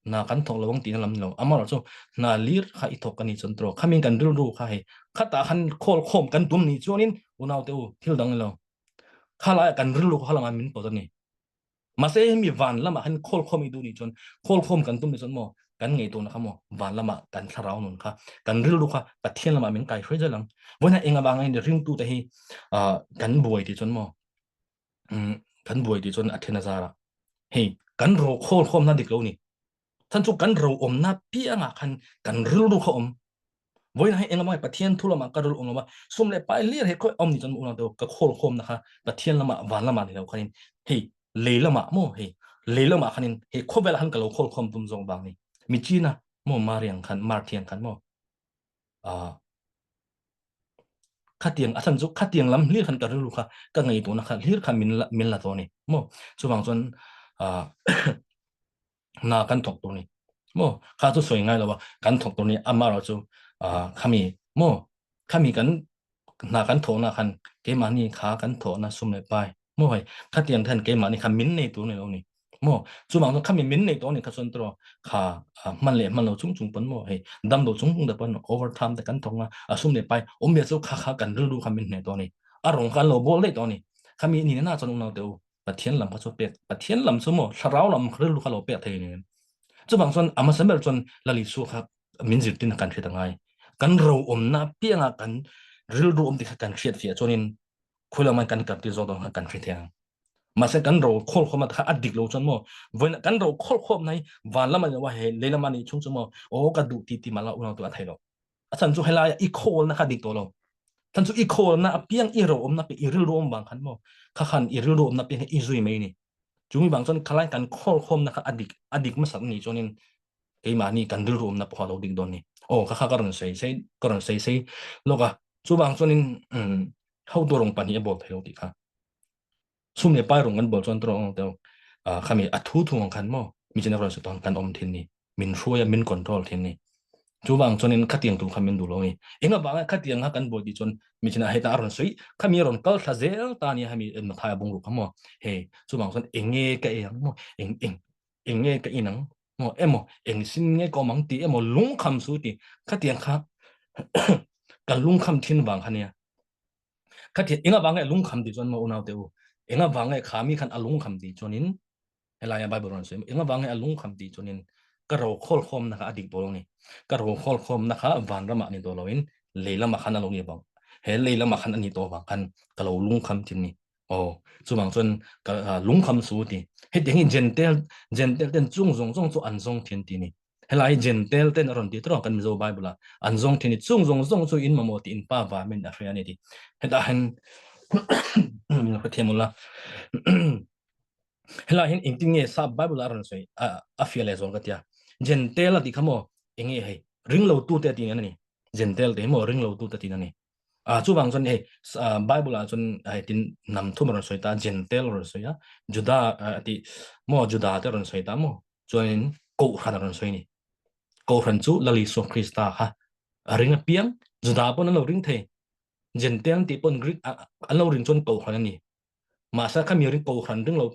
hna kan thawk lo ang tihna lam ni lo, amaherawh chu hna lir kha i thawk a ni chuan tawh khamin kan rilru kha hei khatah khan khawl khawm kan tum ni chuanin unaute u thil dang ni lo, kha laiah kan rilru kha lamah min pawt a ni. Mahse hemi van lamah khan khawl khawm i duh nih chuan khawl khawm kan tum nih chuan maw kan ngaihtuahna kha maw van lamah kan thlarau nun kha kan rilru kha Pathian lamah min kai hruai zel ang. Vawiin ah eng avanga in ringtute hi kan buai tih chuan maw kan buai tih chuan a then a zar a hei kan ro khawl khawmna dik lo ni. Chan chu kan ro awmna piangah khan kan rilru kha awm. Vawiin hi engemaw Pathian thu lamah ka rilru awm lova sum leh pai hlir he khawi awm ni chuan unau te ka khawl khawmna kha Pathian lamah van lamah ni lo khanin hei lei lamah maw hei lei lamah khanin hei khawvelah khan ka lo khawl khawm tum zawk vang ni. Mi China maw Mariang khan Marthiang khan maw khatiang a chhan chu khatiang lam hlir khan ka rilru kha ka ngaihtuahna kha hlir kha min min la tawh a ni maw. Chuvang chuan hna kan thawk tur ni maw kha chu sawi ngai lo a kan thawk tur ni amaherawh chu khami maw khami kan hna kan thawhna khan keimahni kha kan thawhna sum leh pai maw hei khatiang khan keimahni kha min nei tur ni lo ni maw chuvang chuan khami min nei tawh ni kha chuan tawh kha hman leh hman lo chung chung pawn maw hei dam lo chung chung te pawn overtime te kan thawk a a sum leh pai awmzia chu kha kha kan rilru kha min hneh tawh ni a rawng kha an lo bawl daih tawh ni khami ni na chuan unau te u Pathian lam kha chu pek Pathian lam chu maw thlarau lam rilru kha lo pek thei ni chuvang chuan a hmasa ber chuan Lal Isua kha min zirtir kan hriat angai kan ro awmna pianga kan rilru awm te kha kan hriat fiah chuanin khawilam kan kal tir zawk dawn kha kan hre thei ang mahse kan ro khawl khawm kha a dik lo chuan maw vawiin kan ro khawl khawm na hi van lam ani lo a he lei lam ani chung chu maw aw ka duh ti ti mah la unau tu a thei lo a chan chu helai i khawlna kha dik tawh lo chan chu i khawlna apiang i ro awmna pe i rilru awm vang khan maw kha khan i rilru awmna piang i zui mai ni chumi vang chuan khalai kan khawl khawmna kha adik adik hmasak ni chuanin keimahni kan rilru awmna pawh lo dik dawn ni aw kha kha ka rawn sei sei ka rawn sei sei lawk a chuvang chuanin hotu rawng pahnih a bawl thei lo tih kha sum leh pai rawng kan bawl chuan tawh ang teu khami a thu thu ang khan maw mi chen a rawn sawi kan awm thin ni min hruai a min control thin ni chuvang chuanin khatiang tur kha min duh lo ni eng avanga khatiang kha kan buai tih chuan mi china heta a rawn sawi khami a rawn kal thla zel ta nia hemi Mathai a bung ruk kha maw hei chuvang chuan enge ka ei ang maw eng eng enge ka in ang maw emaw eng sin nge ka awm ang tih emaw lungkham su ti khatiang kha kan lungkham thin vang kha nia khatiang eng avanga lungkham tih chuan maw unau te u eng avanga kha mi khan a lungkham tih chuanin Helaia Bible rawn sawi eng avang nge a lungkham tih chuanin ka ro khawl khawmna kha a dik tawh lo ni. Ka ro khawl khawmna kha vanramah ni tawh loin lei lamah khan a lo ni vang. He lei lamah khan a ni tawh vang khan ka lo lungkham thin ni. Aw, chuvang chuan ka lungkham su ti. Hetiang hi Gentile Gentile ten chung zawng zawng chu an zawng thin ti ni. Helai Gentile ten a rawn ti tawh kan Mizo Bible ah an zawng thin ni. Chung zawng zawng chu in mamawh tih in pa vamin a hria a ni ti. Hetah hian min lo hrethiam ula. Helai hian engtin nge sap Bible a rawn sawi a fiah leh zual ka tia. Gentile a tih kha maw enge hei ring lo tu te a tih ani. Gentile te hi maw ring lo tu te tih ani. A chuvang chuan hei Bible ah chuan hei tin hnam thum a rawn sawi ta Gentile a rawn sawi a Juda a tih maw Juda te a rawn sawi ta maw chuanin Kohhran a rawn sawi ni. Kohhran chu Lal Isua Krista kha a ring apiang Juda pawn an lo ring thei. Gentile tih pawn Greek an lo ring chuan Kohhran a ni. Mahse kha mi ring kohhran ring lo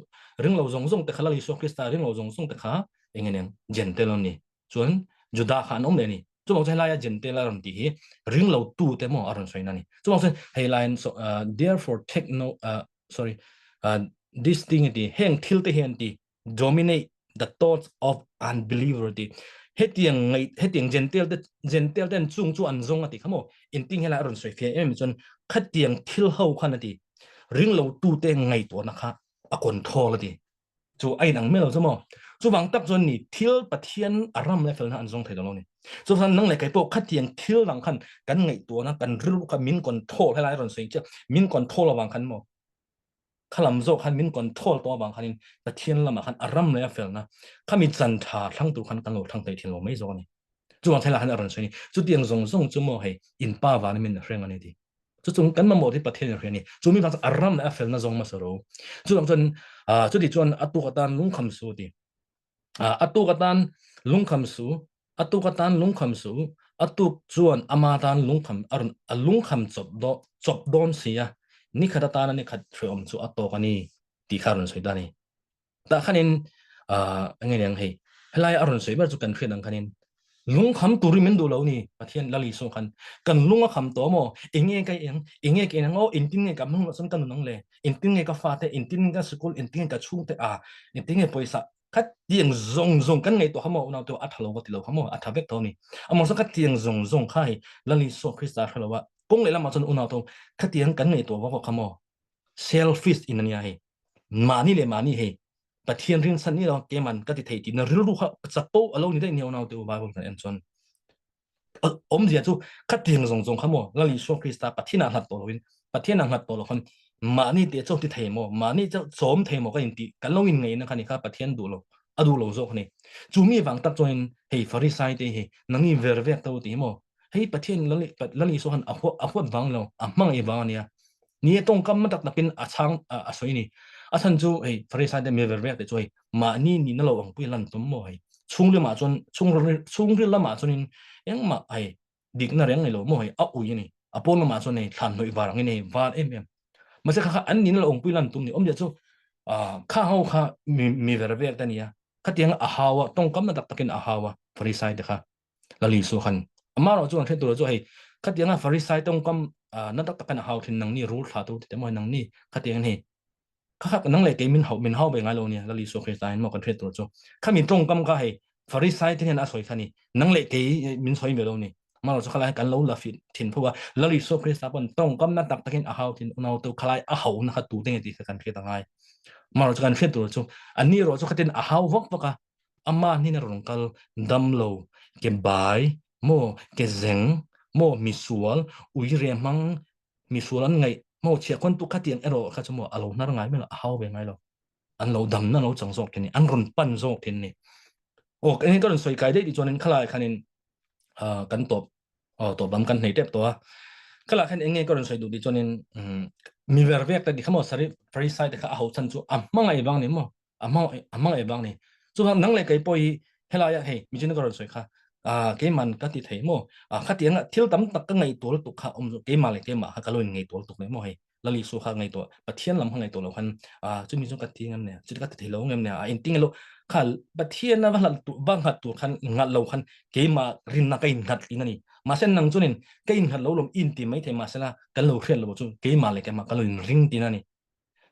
ring lo zawng zawng te kha Lal Isua Krista ring lo zawng zawng te kha eng eng Gentile an ni. Chuan Juda kha an awm leh a ni. Chuvang chuan helaia Gentile a rawn tih hi ring lo tu te maw a rawn sawi na a ni. Chuvang chuan hei laiin so therefore take no sorry this thing a ti heng thil te hi an ti. Dominate the thoughts of unbeliever ti. Hetiang ngai hetiang Gentile te Gentile ten chung chu an zawng ati kha maw. Inting helai a rawn sawi fiah em chuan khatiang thil ho khan ati. Ring lo tu te ngaihtuahna kha a control ati. Chu a inang mai lo chu maw. Chuvang tak chuan ni thil Pathian a ram leh felna an zawng thei dawn lo ni. Chuvang nang leh kei pawh khatiang thil dang khan kan ngaihtuahna kan rilru kha min control helai a rawn sawi chiah min control avang khan maw khalam zawk khan min control tawh avang khanin Pathian lamah khan a ram leh a felna khami chan tha thlang tur khan kan lo thlang thei thin lo mai zawk a ni. Chuvang thil ah khan a rawn sawi a ni. Chutiang zawng zawng chu maw hei in pa van min a hreng a ni ti. Chu chung kan mamawh hi Pathian in a hria a ni. Chu mi vang chuan a ram leh a felna zawng hmasa ro. Chuvang chuan chuti chuan a tuk atan lungkham su ti. A tuk atan lungkham su, a tuk atan lungkham su, a tuk chuan ama tan lungkham a rawn a lungkham chawp do chawp dawn si a, nikhat atana nikhat hreawm chu a tawk a ni tih kha a rawn sawi ta a ni. Tah khanin enge niang hei helai a rawn sawi ber chu kan hriat ang khanin lungkham turin min duh lo ni Pathian Lal Isua khan kan lung a kham tawh maw enge ka eng enge ka eng aw engtin nge ka hmang loh chuan ka nun ang le engtin nge ka fate engtin nge ka sikul engtin nge ka chhungte a engtin nge pawisa khatiang zawng zawng kan ngaihtuah kha maw unau te a tha lo ka ti lo kha maw a tha vek tho ni amah chuan khatiang zawng zawng kha hei Lal Isua Krista hre lo a kawng leh lamah chuan unau te khatiang kan ngaihtuah vak vak kha maw selfish in ania hei mahni leh mahni hei Pathian rin san ni lo keman ka ti thei tihna rilru kha chapo alo ni daih nia unau te u Bible kan en chuan awmzia chu khatiang zawng zawng kha maw Lal Isua Krista Pathian ah nghat tawh loin Pathian ah nghat tawh lo khan mahni te chaw ti thei maw mahni chaw chawm thei maw ka in ti kan lo in ngaihna kha ni kha Pathian duh lo a duh lo zawk ni chu mi vang tak chuan hei Farisai te hi nangni ver vek to ti maw hei Pathian Lal Lal Isua khan a huat a huat vang lo a hmangaih vang ania Ni e tawngkam hma tak takin a chhang a sawi ni. A chhan chu hei Farisai te mi ver vek te chu hei mahni nihna lo ang pui lan tum maw hei chhungrim ah chuan chhungril lamah chuanin engmah hei dikna reng nei lo maw hei a ui a ni. A pawn lamah chuan hei thlan hnawih var angin hei var em em. Mahse kha kha an nihna lo ang pui lan tum ni. Awmzia chu kha ho kha mi ver vek te a ni a. Khatiang a hau a tawngkam na tak takin a hau a Farisai te kha. Lal Isua khan amarawh chu an hre tur chu hei khatianga Farisai tawngkam na tak takin a hau thin nangni rul thla tur ti te maw nangni khatiang hi kha kha nang leh kei min hau min hau ve ngai lo nia Lal Isua Krista in maw kan hriat tur chu khami tawngkam kha hei Farisai te hian a sawi kha ni nang leh kei min sawi ve lo ni amarawh chu khalai kan lo la fit thin phu a Lal Isua Krista pawn tawngkam na tak takin a hau thin unau tu khalai a hau na kha tu te nge tih kha kan hriat angai amarawh chu kan hriat tur chu ani rawh chu khatin a hau vak vak a Amah hnin a rawn kal dam lo, ke bai maw, ke zeng maw, misual, ui re hmang, misual an ngaih maw, chhiahkhawn tu khatiang erawh kha chu maw a lo hnar ngai mai lo, a hau ve ngai lo. An lo damna lo chang zawk thin ni, an rawn pan zawk thin ni. Aw, eng ka rawn sawi kai daih tih chuanin khalai khanin kan tawp aw tawp lam kan hnei tep tawh a. Khalai khan eng nge ka rawn sawi duh tih chuanin mi ver vek te ti kha maw Farisai te kha a ho chhan chu a hmangaih vang ni maw a hmang a hmang vang ni chuan nang leh kei pawh hi helai ah hei mi chin ka rawn sawi kha a keiman ka ti thei maw a khatiang thil tam tak ka ngaihtuah lutuk kha awm keimah leh keimah kha ka lo in ngaihtuah lutuk leh maw hei Lal Isua kha ngaihtuah Pathian lam kha ngaihtuah lo khan a chumi chu ka ti ngam ne chu ka ti thei lo ngam ne a inting lo kha Pathian a va hlat tu va nghat tur khan nghat lo khan keimah rinna ka in nghat in ani mahse nang chunin ka in nghat lo lom in ti mai thei mahsela kan lo hriat lo chu keimah leh keimah ka lo in ring tin ani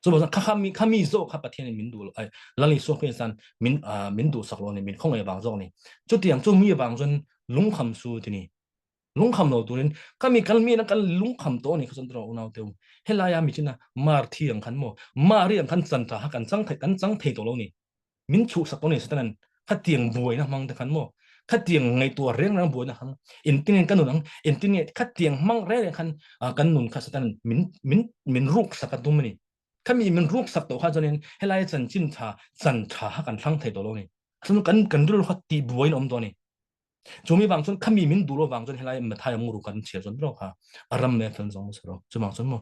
Chu ba kha kha mi kha mi zawk kha Pathian in min duh ai Lal Isua Krista san min min duh sak lo ni min khawngaih vang zawk ni. Chutiang chu mi vang chuan lungkham su ti ni. Lungkham lo turin kha mi kal mi na kal lungkham to ni kha chuan tawh unau teu. Helai a mi china mar thi ang khan maw mari ang khan chan tha ha kan chang thei kan chang thei tawh lo ni. Min chhuh sak tawh ni Satanan khatiang buaina hmang te khan maw khatiang ngaihtuah reng reng buaina hmang engtin nge ka nun ang engtin nge khatiang hmang reng reng khan kan nun kha Satanan min min min ruk sak a tum a ni. Khami min ruk sak tawh kha chuanin helai chanchin tha chan tha kha kan thlang thei tawh lo a ni. Chuan kan kan rilru kha tih buaiin a awm tawh a ni. Chumi vang chuan khami min duh lo vang chuan helai Mathai muru kan chhiar chuan ro kha a ram le fel zawng ro chuvang chuan maw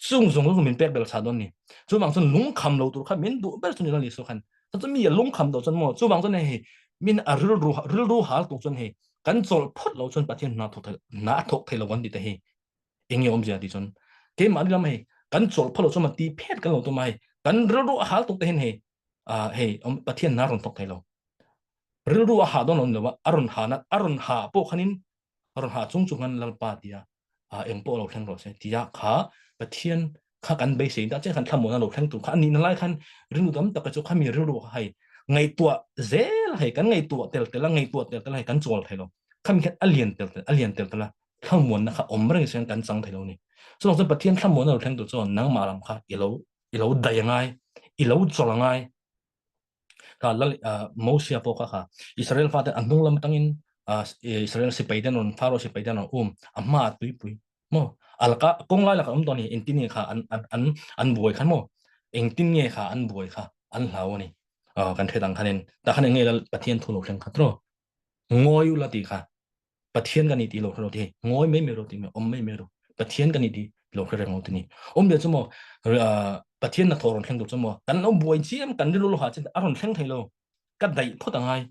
chung zawng zawng min pek bel cha don ni chuvang chuan lungkham lo tur kha min duh ber chu ni Lal Isua khan chu mi a lungkham do chuan maw chuvang chuan hei min a rilru rilru hal tu chuan hei kan chawl phawt lo chuan Pathian hna thawk thei hna a thawk thei lo kan ti te hi enge awmzia ti chuan keimahni lam hei kan chawl phawt lo chuan ma ti phet kan lo tum a hei kan rilru a hal tuk te hin hei hei Pathian hna rawn thawk thei lo Rilru a hah dawn lo ni lo a, a rawn hah na, a rawn hah pawh khanin a rawn hah chung chung khan Lalpa tia eng pawh lo thleng rawh se tia kha Pathian kha kan beisei dah chiah khan thlamuan a lo thleng tur kha a nihna lai khan rilru tam taka chu khami rilru kha hei. Ngaihtuah zel hei kan ngaihtuah tel tel a ngaihtuah tel tel hei kan chawl thei lo. Khami khan a lian tel tel a lian tel tel a thlamuanna kha awm reng sen kan chang thei lo ni. Chuvang chuan Pathian thlamuanna lo thleng tur chuan nangmah lam kha i lo i lo dai angai, i lo chawl angai. Kha lal Mosia pawh kha kha Israel fate a hnung lam tangin Israel sipai ten rawn Pharaoh sipai ten rawn um a hma a tuipui maw alaka kawng lai laka awm tawh ni engtin nge kha an an an an buai khan maw engtin nge kha an buai kha an hlau ani kan hre dang khanin ta khan enge lal Pathian thu lo thleng kha tro ngawi ula ti kha Pathian kan ni ti lo hre ro ti ngawi mai mai ro ti mai awm mai mai ro Pathian kan ni ti lo hre reng ro ti ni awm dia chu maw Pathian na thaw rawn thleng tur chu maw kan lo buai chiam kan rilru lo ha chin a rawn thleng thei lo ka daih phawt angai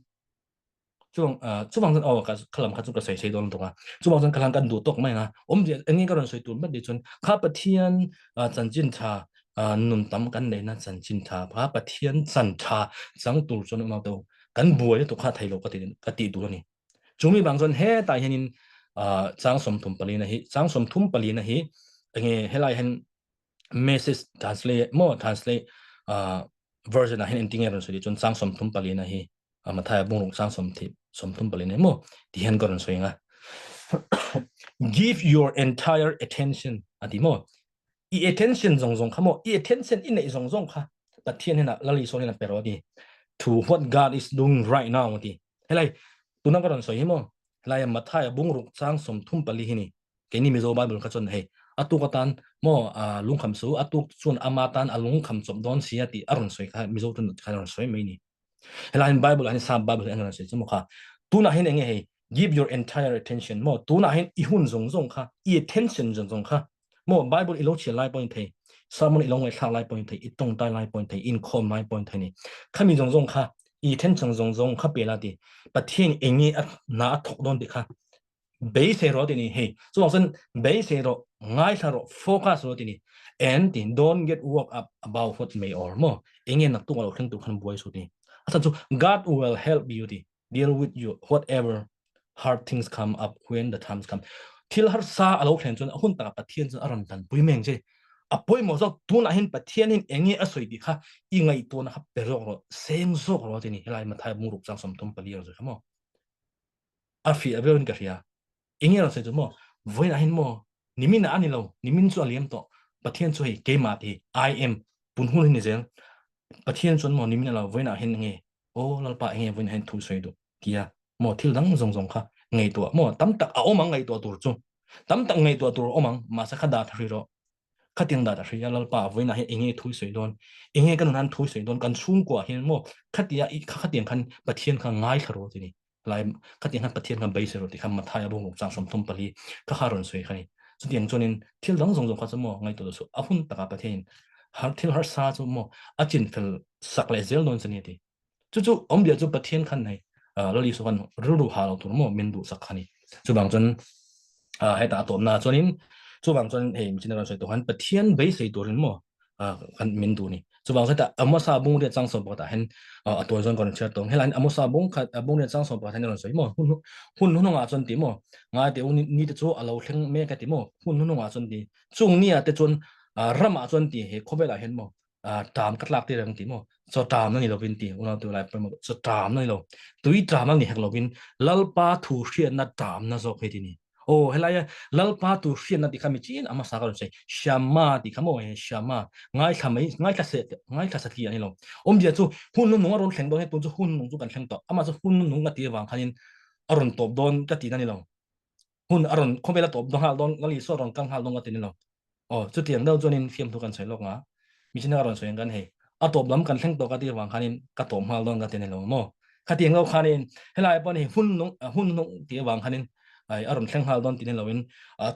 chuang chuwang chuan aw ka khalam kha chu ka sawi sei dawn tuk a chuwang chuan khalang kan duh tawk mai nga awm dia enge ka rawn sawi tur mat ni chuan kha Pathian chanchin tha nun tam kan neihna chanchin tha kha Pathian chan tha chang tur chuan unau te kan buai lutuk kha thei lo ka ti ka ti tur ani Chumi bang chuan hetah hianin chang 34 na hi chang 34 na hi enge helai hian message translate mo translate version ah hian engtin nge rawn sawi chuan chang 34 na hi Matthai bungruk chang 34 na mo ti hian ka rawn sawi anga give your entire attention ati mo i attention zawng zawng kha mo i attention i neih zawng zawng kha Pathian hian Lal Isua hian a pe rawh ati to what God is doing right now ati helai tuna ka rawn sawi hi maw helai Matthai bungruk chang 34 hi ni keini Mizo Bible kha chuan hei atuk atan maw lungkham su atuk chuan ama tan a lungkham chawp dawn sia tih a rawn sawi kha Mizo tun kha rawn sawi mai ni helai hin Bible hin sap Bible an rawn sawi chu maw kha tunah hin enge hei give your entire attention maw tunah hin i hun zawng zawng kha i attention zawng zawng kha Maw Bible i lo chhiar lai pawhin thei, sermon i lo ngaihthlak lai pawhin thei, i tawngtai lai pawhin thei, inkhawm lai pawhin thei ni. Khami zawng zawng kha i attention zawng zawng kha pe la ti. Pathian enge a hna a thawk dawn tih kha beisei rawh ti ni. Hei, chuvang chuan beisei rawh, ngaithla rawh, focus rawh ti ni. And ti don't get worked up about what may or maw enge naktuk a lo thleng tur khan buai suh ti. A chhan chu God will help you ti. Deal with you whatever hard things come up when the times come. Thil har sa alo thlen chuan a hun taka Pathian chuan a rawn dan pui meng che. A pawimawh zawk tunah hian Pathian hin enge a sawi tih kha i ngaihtuahna kha pe zawk rawh, seng zawk rawh ti ni. Helai Matthai bungruk chang 34 rawn sawi kha maw. A fiah viauin ka hria. Enge rawn sawi chu maw? Vawiinah hian maw nimin ah a ni lo, nimin chu a liam tawh. Pathian chu hei keimah ti I am pun hun hi ni zel. Pathian chuan maw nimin a lo vawiinah hian enge Aw Lalpa enge vawiinah hian thu sawi duh tia maw thil dang zawng zawng kha ngaihtuah maw tam tak a awm ang ngaihtuah tur chu tam tak ngaihtuah tur a awm ang mahse kha dah thri rawh khatiang dah thri a Lalpa vawiinah hian enge thu sawi dawn enge ka nun thu sawi dawn kan chhungkua hian maw khatia i kha khatiang khan Pathian kha ngaithla rawh ti ni lai khatiang khan Pathian kha beisei rawh ti kha Matthai a bung chang 34 kha kha rawn sawi kha ni chutiang chuanin thil dang zawng zawng kha chu maw ngaihtuah su a hun takah Pathian har thil harsa chu maw a chin fel sak leh zel dawn chani ti chu chu awmzia chu Pathian khan nei Lal Isua khan rilru ha lo tur maw min duh sak kha ni chuvang chuan heta a tawpna chuanin chuvang chuan hei michin rawn sawi tawh khan Pathian beisei turin maw kan min duh ni chuvang chuan Amosa bung riat chang 11 ah hian a tawi zawn ka rawn chhiar tawh helai Amosa bung khat bung riat chang 11 hian rawn sawi maw hun hun hnungah chuan ti maw ngai te u ni te chu a lo thleng mek a ti maw hun hnungah chuan ti chung ni ah te chuan ramah chuan ti he khawvelah hian maw ṭam ka tlak tir ang ti maw chaw ṭam na ni lovin ti unau tu lai pawimawh chaw ṭam na ni lo tui ṭam na ni hek lovin lalpa thu hriatna ṭam na zawk hei ti ni aw helai lalpa tu hriatna ti kha mi chin ama sa ka rawn sawi shama ti kha maw he shama ngaithla mai ngaithla se ngaithla satli ani lo awmzia chu hun nung a rawn thleng dawn he tun chu hun nung chu kan thleng tawh ama chu hun nung ka ti avang khanin a rawn tawp dawn ka ti na ni lo hun a rawn khawvel a tawp nghal dawn Lal Isua rawn kal nghal dawn ka ti ni lo aw chutiang deuh chuanin fiamthu kan sawi lawk nga mihring a rawn sawi ang kan hei a tawp lam kan thleng tawh ka tih vang khanin ka tawp nghal dawn ka ti ni lo maw khatiang deuh khanin helai pawh ni hun nung hun nung tih avang khanin ai a rawn thleng nghal dawn ti ni loin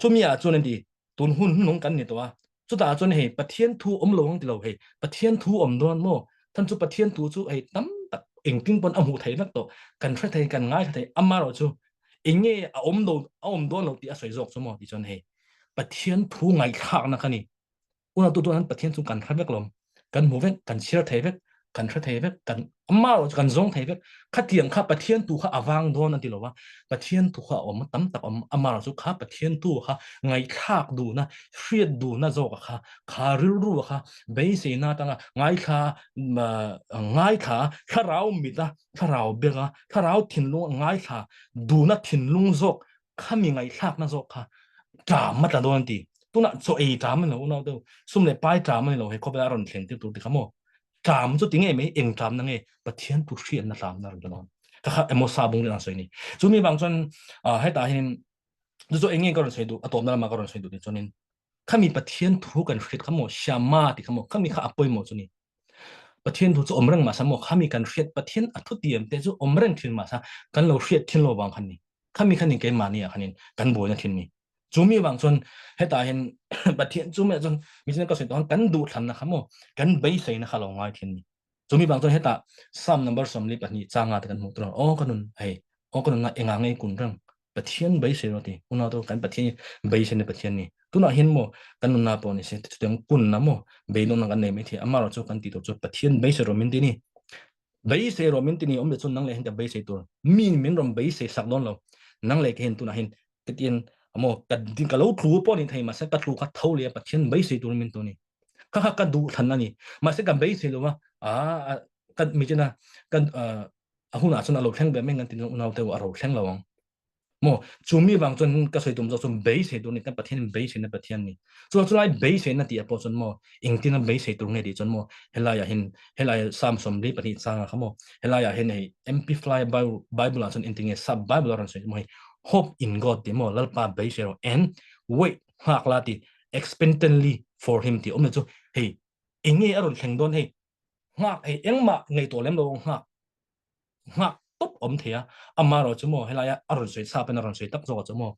chumi ah chuan ti tun hun nung kan ni tawh a chutah chuan hei Pathian thu awm lo ang ti lo hei Pathian thu awm dawn maw than chu Pathian thu chu hei tam tak engtin pawn a hmuh theih vek tawh kan hre thei kan ngaithla thei amarawh chu enge a awm lo a awm dawn lo tih a sawi zawk chu maw ti chuan hei Pathian thu ngaihthlakna kha ni una tu tuan Pathian chu kan hre vek lom kan hmu vek kan chhiar thei vek Kan hre thei vek, kan amah erawh chu kan zawng thei vek. Khatiang kha Pathian tu kha a vang dawn a ti lo a, Pathian tu kha a awm tam tak a awm, amah erawh chu kha Pathian tu kha ngaihthlak duhna, hriat duhna zawka kha, kha rilru kha beiseina atanga ngaithla ngaithla thlarau mita thlarau benga thlarau thinlung ngaithla duhna thinlung zawk khami ngaihthlakna zawk kha ṭam a tla dawn an ti. Tunah chaw ei ṭam a ni lo unau deuh, sum leh pai ṭam a ni lo he khawvela a rawn thleng tir tur ti kha maw? Ṭam chu ti ngei mai eng ṭamna nge Pathian thu hriatna ṭamna a rawn tla dawn. Kha kha emaw sa bung rin an sawi ni. Chumi vang chuan hetah hian chu chu eng nge ka rawn sawi duh a tawpna lama ka rawn sawi duh ni chuanin khami Pathian thu kan hriat kha maw Shama ti kha maw khami kha a pawimawh chu ni. Pathian thu chu awm reng mahse maw khami kan hriat Pathian a thu tiam te chu awm reng thin mahse kan lo hriat thin lo vang khan ni. Khami khan in keimahni ah khanin kan buaina thin ni. Chu mi vang chuan hetah hian Pathian chu meh chuan mihring ka sawi tawh kan duhthlanna kha maw kan beiseina kha lo ngai thin ni. Chu mi vang chuan hetah Psalm number 42 changa te kan hmuh tur aw ka nun hei aw ka nun na enga ngei kun reng Pathian beisei rawh ti unau to kan Pathian beiseina Pathian ni. Tunah hian maw kan nunna pawh ni se chutiang kunna maw beidawng na kan nei mai thei amarawh chu kan tih tur chu Pathian beisei rawh min ti ni. Beisei rawh min ti ni awm leh chuan nang leh hian ka beisei tur mi min rawn beisei sak dawn lo nang leh ka hian tunah hian ka tian maw ka ka lo tlu pawh ni thei mahse ka tlu kha tho leh a Pathian beisei tur min tu ni kha kha ka duh thlan a ni mahse ka beisei lo a a ka mi chena kan a hunah chuan a lo thleng ve mai ngan tin unau te a ro thleng lo ang Maw chu mi vang chuan ka sawi tum zawk chuan beisei tur ni kan Pathian in beisei na Pathian ni. Chu chu lai beisei na tih ah pawh chuan maw engtin a beisei tur nge tih chuan maw helai ah hian helai Psalm 42 chang ah kha maw helai ah hian hei Amplify Bible ah chuan engtin nge sap Bible a rawn sawi maw hei hope in God tih maw Lalpa beisei rawh and wait nghak la tih expectantly for him tih awm le chu hei enge a rawn thleng dawn hei nghak hei engmah ngaihtuah lem lo nghak nghak tawp awm thei a amarawh chu maw helaia a rawn sawi chhap in a rawn sawi tak zawk chu maw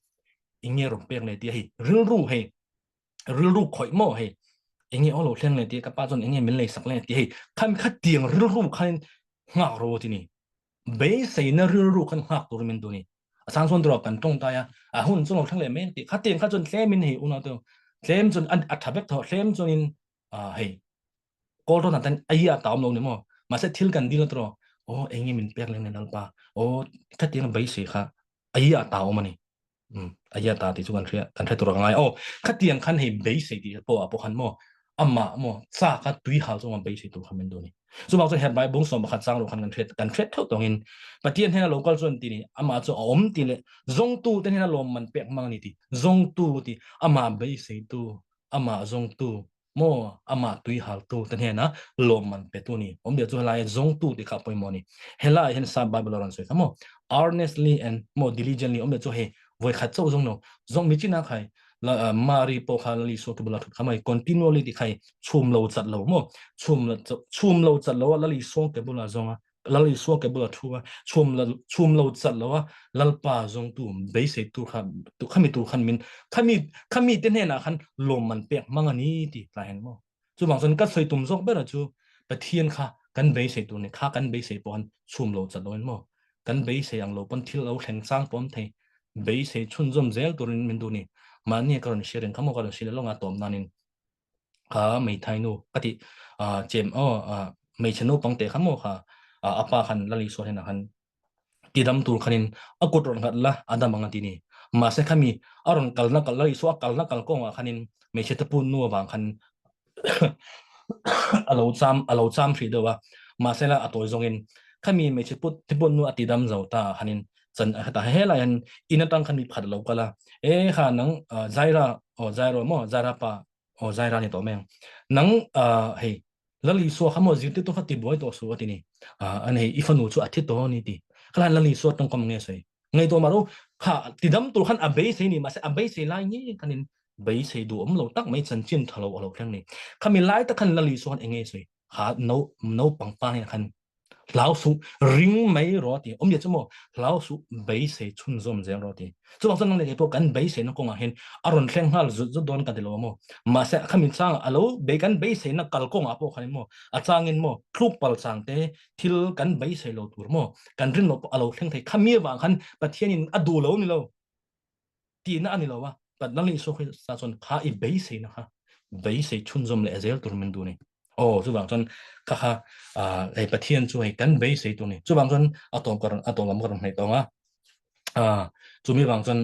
enge rawn pek leh tih hei rilru hei rilru khawih maw hei enge aw lo thleng leh tih ka pa chuan enge min lei sak leh tih hei khan kha tiang rilru khan nghak ro ti ni beiseina rilru khan nghak tur min tu ni a chang chuan tura kan tawng tai a a hun chu lo thleng leh mai tih kha tiang kha chuan tlem in hei unau te tlem chuan a tha vek tho tlem chuan in hei kawl rawn atan ai a ta awm lo ni maw mahse thil kan dil atro aw enge min pek leng lalpa aw khatiang beisei kha ai a ta awm ani um ai a ta ti chu kan hria kan hre tur ngai aw khatiang khan hei beisei ti pawh a pawh khan maw ama maw cha kha tui hal chu ma beisei tur kha min du ni chu bang chu her bai bung som pakhat chang ro khan kan hriat kan hriat theuh tawngin pathian hena local chuan ti ni ama chu a awm ti le zongtu te hena lawm man pek mang ni ti zongtu ti ama beisei tu ama zongtu maw amah tui haltu te hnena lawmman petu ni awmzia chu helai zawngtu tih kha pawimawh ni helai hian sap bible a rawn sawi kha maw earnestly and maw diligently awmzia chu hei vawi khat chauh zawng lo zawng mi china khai la mari pawh kha lali so bula thut kha mai continually ti khai chhum lo chat lo maw chhum chhum lo chat lo lali so ke bula zawnga Lal Isua ke bula thu a chhum la chhum lo chat lo a Lalpa zawngtu beisei tur kha tu khami tur khan min khami khami te hnenah khan lawmman pek hmang a ni ti tlai hen maw chuvang chuan ka sawi tum zawk bera chu Pathian kha kan beisei tur ni kha kan beisei pawh han chhum lo chat lo in maw kan beisei ang lo pawn thil lo thleng chang pawh awm thei beisei chhunzawm zel turin min duh ni mahni ka rawn hria reng kha maw ka rawn hrilh alawng a tawm nanin kha hmeithai nu ka tih chem aw hmeichhe naupang te kha maw kha a pa khan Lal Isua hnenah khan tidam tur khanin a kut rawn nghat la a dam ang a ti ni. Mahse khami a rawn kalna kal Lal Isua a kalna kal kawngah khanin hmeichhe te pun nu avang khan a lo cham a lo cham hrih deuh a. Mahse la a tawi zawngin khami hmeichhe put te pun nu a tidam zo ta khanin chan heta helai hian in atang khan mi pakhat a lo kal a e kha nang Zaira aw Zairo maw Zaira pa aw Zaira ni tawh mai ang nang hei Lal Isua kha maw zirtirtu kha ti buai tawh suh a ti ni an hei i fanu chu a thi tawh a ni ti khalai Lal Isua tawngkam nge sawi ngaihtuah mah ro kha tidam tur khan a beisei ni mahse a beisei lai nge khanin beisei duh awm lo tak mai chanchin tha lo a lo thleng ni khami lai tak khan Lal Isua khan enge sawi kha no naupang pa nen khan hlau suh ring mai rawh ti awmzia chu maw hlau suh beisei chhunzawm zel rawh ti chuvang chuan nang leh kei pawh kan beiseina kawngah hian a rawn thleng nghal zut zut dawn ka ti lo maw mahse khami changah a lo bei kan beiseina kal kawngah pawh khan maw a changin maw tluk pal chang te thil kan beisei lo tur maw kan rin loh pawh a lo thleng thei khami avang khan Pathianin a duh lo ni lo tihna a ni lo a Patnang Isua Krista chuan kha i beiseina kha beisei chhunzawm leh zel tur min duh ni. Aw chuvang chuan kha kha hei Pathian chu hei kan beisei tur ni. Chuvang chuan a tawp ka rawn a tawp lam ka rawn hnaih tawng a. Chumi vang chuan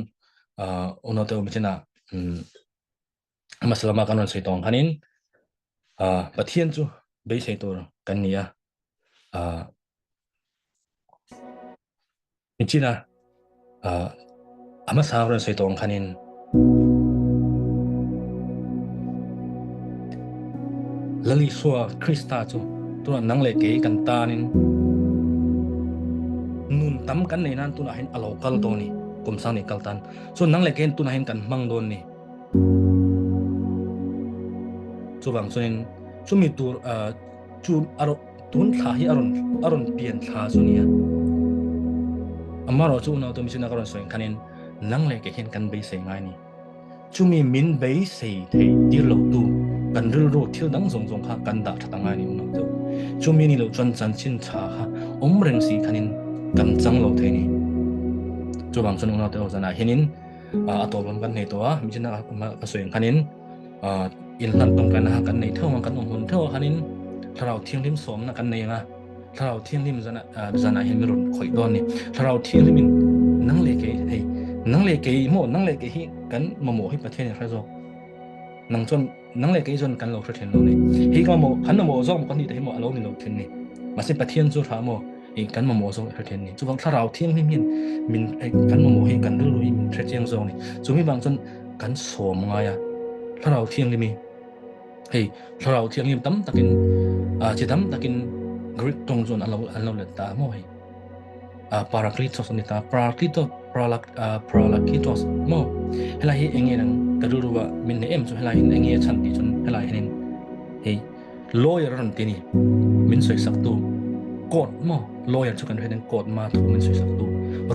unaute u michin ah hmasa lama kan rawn sawi tawng khanin Pathian chu beisei tur kan ni a. Nichina a hmasa rawn sawi tawh ang khanin Lal Isua Krista chu tunah nang leh kei kan tanin nun tam kan nei nan tunah hian a lo kal dawn ni, kum sang nih kal tan. Chuan nang leh kei tunah hian kan hmang dawn ni. Chuvang chuanin chumi tur chu a tun thla hi a rawn a rawn pian thla chu nia amarawh chu unau tum sin a ka rawn sawi khanin nang leh ke hian kan beisei ngai ni chumi min beisei thei tir lo tu kan rilru thil dang zawng zawng kha kan dah that angai ni unau te chumi ni lo chuan chanchin tha kha awm reng si khanin kan chang lo thei ni chuvang chuan unau te ho zanah hianin a tawp lam kan nei tawh a mi chin a ka sawi ang khanin inhlan tawngtaina kha kan nei theuh ang kan awm hun theuh khanin thlarau thianghlim sawmna kan nei anga thlarau thianghlim zana zanah hian min rawn khawih dawn ni thlarau thianghlim in nang leh kei hei nang leh kei maw nang leh kei hi kan mamawh hi Pathian in hre zawk nang chuan nang leh kei chuan kan lo hre thin lo ni hei ka mamawh kan mamawh zawk maw kan nih te hi maw a lo ni lo thin ni mahse Pathian chu hra maw i kan mamawh zawk hre thin ni chuvang thlarau thianghlim hian min kan mamawh hi kan rilru hi min hre chiang zawk ni chumi vang chuan kan sawm ngai a thlarau thianghlim hi hei thlarau thianghlim tam takin chi tam takin Greek tawng chuan an lo an lo let ta maw hei Parakletos ani ta Parakletos Paralak Parakletos maw helai hi enge nang ka rilru a min nei em chu helai hin enge chan ti chun helai hianin hei lawyer a rawn ti ni min sawi sak tu court maw lawyer chu kan hriat in court ma thu min sawi sak tu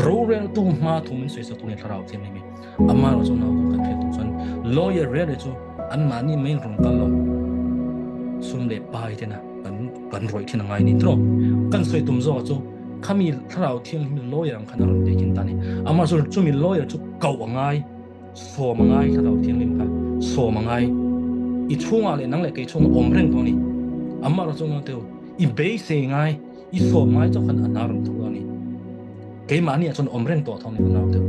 rorel tu hma thu min sawi sak tu ni thlarau thianghlim hi Amarawh chu nau kan hriat tur chuan lawyer rel chu an mahni mai rawn kal lo sum leh pai tena kan kan rawih thin angai ni tro kan sawi tum zawk chu khami thlarau thianghlim lawyer ang khan a rawn taking ta ni amah chu chumi lawyer chu kau angai sawm angai thlarau thianghlim kha sawm angai i chhungah leh nang leh kei chhungah awm reng tawh ni amarawh chu nau teu i beisei ngai i sawm ngai chauh khan a hna rawn thawk a ni. Keimahni ah chuan awm reng tawh tho ni unau deuh.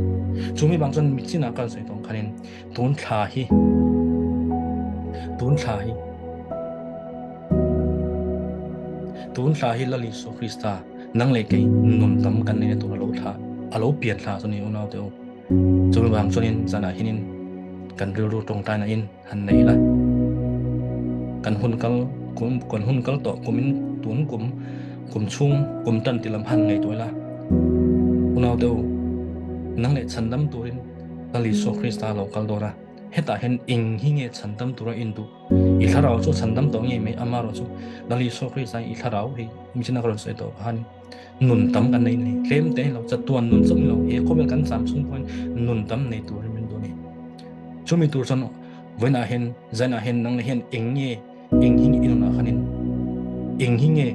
Chumi bang chuan mitchin ah kal sawi tawng khanin tun thla hi tun thla hi tun thla hi Lal Isua Krista nang leh kei nun tam kan neina tur a lo thla a lo pian thla chu ni unau deuh. Chumi bang chuanin zanah hinin kan rilru tawngtaina in han nei la kan hun kal kum kan hun kal tawh kumin tun kum kum chhung kum tan ti lam han ngaihtuah ila unau te u nang leh chhandam turin Lal Isua Krista lo kal dawn a hetah hian eng hi nge chhandam tura in duh i thlarau chu chhandam tawh ngei mai amarawh chu Lal Isua Krista i thlarau hi michina ka rawn sawi tawh khan nun tam kan nei ni tlem te lo chatuan nun chauh ni lo he khawvel kan cham chhung pawhin nun tam nei turin min duh a ni chumi tur chuan vawiinah hian zanah hian nang leh hian eng nge eng hi nge i nunah khanin eng hi nge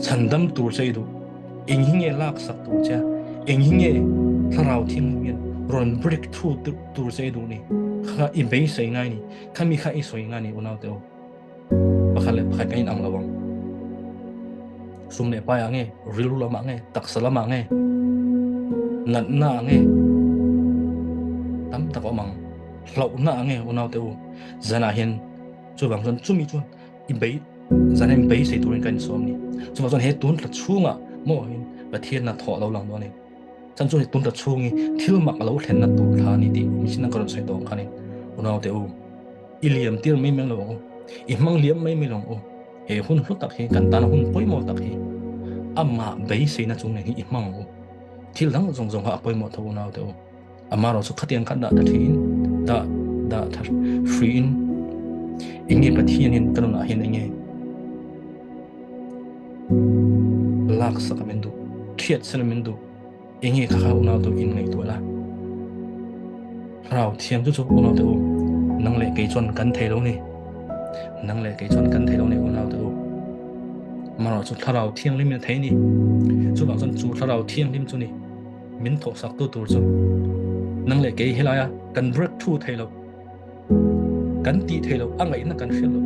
chhandam tur che i duh eng hi nge lak sak tur che eng hi nge thlarau thianghlim hian rawn break through tur che i duh ni kha i beisei ngai ni khami kha i sawi ngai ni unau te u Pakhat leh pakhat kan inang lo ang. Sum leh pai ah nge, rilru lamah nge, taksa lamah nge, natna ah nge, tam tak a awm ang. Hlauhna ah nge unaute u, zanah hian chuvang chuan chumi chuan i bei zan hian beisei turin kan insawm a ni. Chuvang chuan he tun thla chhungah maw hian Pathian hna thawh a lo lang dawn a ni. Chan chu tun thla chhungi thil mak a lo thlenna tur thla a ni tih mihring ka rawn sawi tawh ang khanin unaute u. I liam tir mai mai lo ang u. I hmang liam mai mai lo ang u. He hun hlu tak hi kan tana hun pawimawh tak hi amah beiseina chung nen hi i hmang ang u. Thil dang zawng zawng kha a pawimawh tho unau te u. Amarawh chu khatiang kha dah ta thiin dah dah tha hriin enge Pathianin ka nunah hian enge laksak a min duh, thiat sen a min duh. Enge kha kha unau te u in ngaihtuah la. Thlarau thiam chu chu unau te u nang leh kei chuan kan thei lo ni. Nang leh kei chuan kan thei lo ni unau te u. Marawh chu thlarau thianghlim in a thei ni. Chuvang chuan chu thlarau thianghlim chu ni min thawhsak tu tur chu nang leh kei helaia kan breakthrough thei lo. Kan tih thei lo a ngaihna kan hriat lo.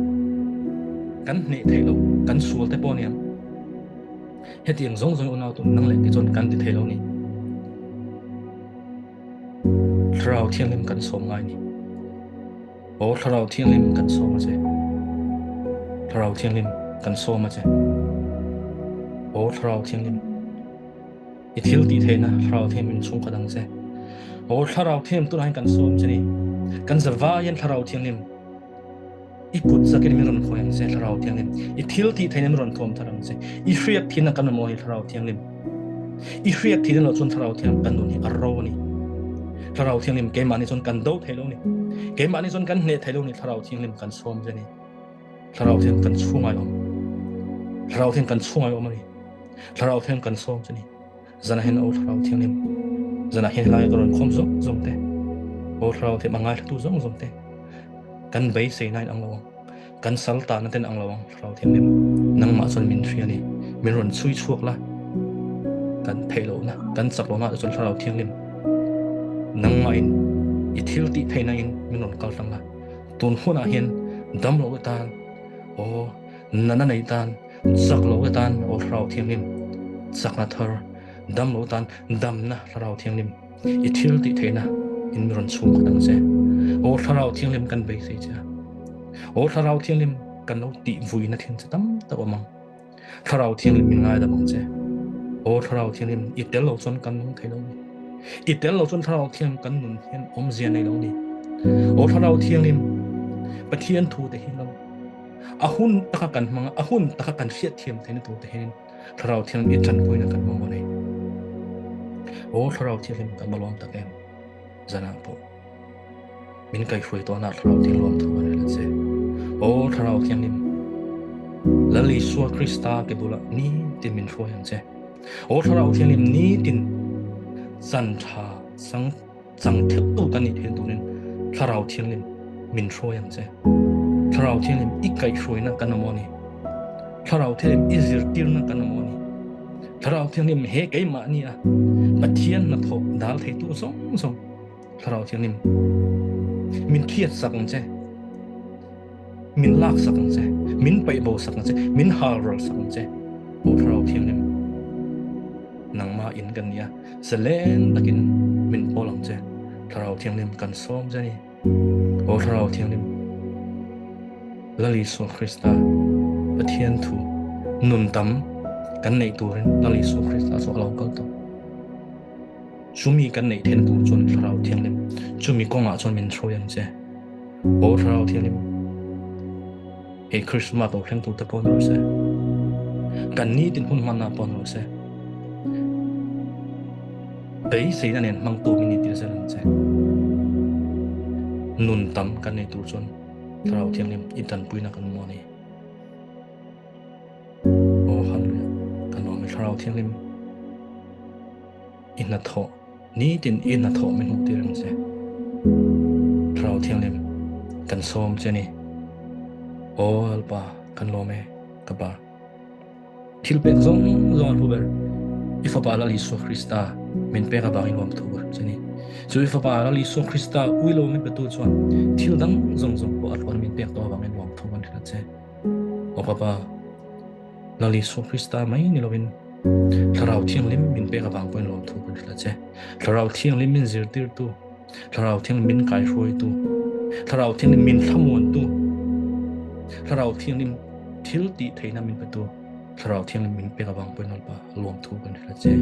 Kan hneh theih loh, kan sual te pawh a niang. Hetiang zawng zawng unau tun nang leh te chuan kan ti thei lo ni. Thlarau Thianghlim kan sawm ngai ni. Aw Thlarau Thianghlim kan sawm a che. Thlarau Thianghlim kan sawm a che. Aw Thlarau Thianghlim i thil tih theihna Thlarau Thianghlim min chhungkhat ang che. Aw Thlarau Thianghlim tunah hian kan sawm che ni. Kan zavaiin Thlarau Thianghlim I kut zakin min rawn khawi ang che, Thlarau Thianghlim. I thil tih theihna min rawn thuam thar ang che. I hriat thinna kan mamawh a ni, Thlarau Thianghlim. I hriat thinna loh chuan Thlarau Thianghlim kan nun hi a ro a ni. Thlarau Thianghlim keimahni chuan kan do thei lo a ni. Keimahni chuan kan hneh thei lo a ni, Thlarau Thianghlim kan sawm che a ni. Thlarau Thianghlim kan chhungah i awm. Thlarau Thianghlim kan chhungah i awm a ni. Thlarau Thianghlim kan sawm che a ni. Zanah hian aw Thlarau Thianghlim, zanah hian helai ka rawn khawm zawng zawng te, aw Thlarau Thianghlim a ngaithlatu zawng zawng te, kan beiseina in ang lo ang, kan sal tahna ten ang lo ang Thlarau Thianghlim, nangmah chuan min hria ni, min rawn chhui chhuak la, kan theih lohna, kan chak lohna ah chuan Thlarau Thianghlim, nangmah in i thil tih theihna in min rawn kal tlang la, tun hunah hian dam loh tan, aw nana nei tan, Chak lo te tan aw Thlarau Thianghlim, chakna thar, dam lo tan damna Thlarau Thianghlim, i thil tih theihna in mi rawn chhung khat ang che. Aw Thlarau Thianghlim kan beisei che a. Aw Thlarau Thianghlim kan lo tih vuina thin che tam tak awm ang. Thlarau Thianghlim min ngaidam ang che. Aw Thlarau Thianghlim i tel lo chuan kan nung thei lo ni. I tel lo chuan Thlarau Thianghlim kan nun hian awmzia nei lo ni. Aw Thlarau Thianghlim Pathian thu te hi lo A hun taka kan hmang a, a hun taka kan hriatthiam theihna tur te hianin Thlarau Thianghlim i tanpuina kan mamawh nei. Aw Thlarau Thianghlim kan va lawm tak em! Zanah pawh min kaihhruai tawhna Thlarau Thianghlim lawm thu kan hrilh a che. Aw Thlarau Thianghlim, Lal Isua Krista ke bulah nitin min hruai ang che. Aw Thlarau Thianghlim nitin chan tha sang Chang theuhtu kan nih theih turin Thlarau Thianghlim min hruai ang che. Thlarau Thianghlim i kaihhruaina kan mamawh a ni. Thlarau Thianghlim i zirtirna kan mamawh a ni. Thlarau Thianghlim he keimahni a Pathian hnathawh dal theitu zawng zawng Thlarau Thianghlim min thiatsak ang che. Min laksak ang che, min paihbo sak ang che, min halral sak ang che. Aw Thlarau Thianghlim, nangmah in kan nia, zalen takin min pawl ang che. Thlarau Thianghlim kan sawm che a ni. Aw Thlarau Thianghlim, Lal Isua Krista Pathian thu nun tam kan neih turin Lal Isua Krista chu a lo kal tawh. Chumi kan neih theihna tur chuan Thlarau Thianghlim, chumi kawngah chuan min hruai ang che. Aw Thlarau Thianghlim, hei Krismas lo thleng tur te pawh ni rawh se. Kan nitin hun hmanna pawh ni rawh se. Beiseina nen hmangtu min ni tir zel ang che. Nun tam kan nei tur chuan Thlarau Thianghlim i tanpuina kan mamawh a ni. Aw Hallelujah, kan lawm e Thlarau Thianghlim. I hnathawh, nitin i hnathawh min hmuh tir ang che. Thlarau Thianghlim, kan sawm che ni. Aw Lalpa, kan lawm e, ka Pa. Thil pek zawng zawng a hlu ber, i Fapa Lal Isua Krista min pek avangin lawm thu ka hrilh che ni. Chu i Fapa Lal Isua Krista ui lo min petu chuan thil dang zawng zawng pawh a hluan min pek tawh avangin lawm thu kan hrilh a che. Aw ka Pa, Lal Isua Krista mai ni lovin Thlarau Thianghlim min pek avang pawhin lawmthu kan hrilh a che. Thlarau Thianghlim min zirtirtu, Thlarau Thianghlim min kaihruaitu, Thlarau Thianghlim min thlamuantu, Thlarau Thianghlim thil tih theihna min petu, Thlarau Thianghlim min pek avang pawhin Lalpa lawmthu kan hrilh a che.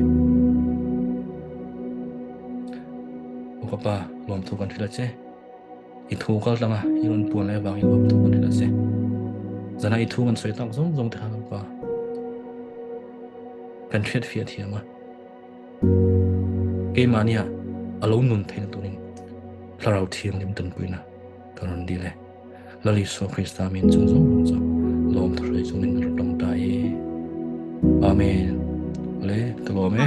Aw ka Pa, lawmthu kan hrilh a che. I thu kal tlanga i rawn puan lai avangin lawm thu kan hrilh a che. Zana i thu kan sawi tak zawng zawng te kha Lalpa kan hriat fiah thiam a. Keimahnia a lo nun theihna turin Thlarau Thianghlim tanpuina kan rawn dil e. Lal Isua Krista min chung zawng zawng chu lawm thu hruai chungin a rawn tawngtai e. Amen. Awle, ka lawm e.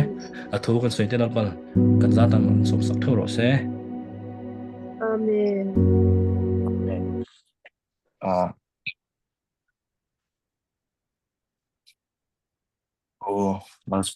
A thu kan sawi te Lalpan kan zatan rawn sawm sak theuh rawh se. Amen. Amen. Ah. Oh, mas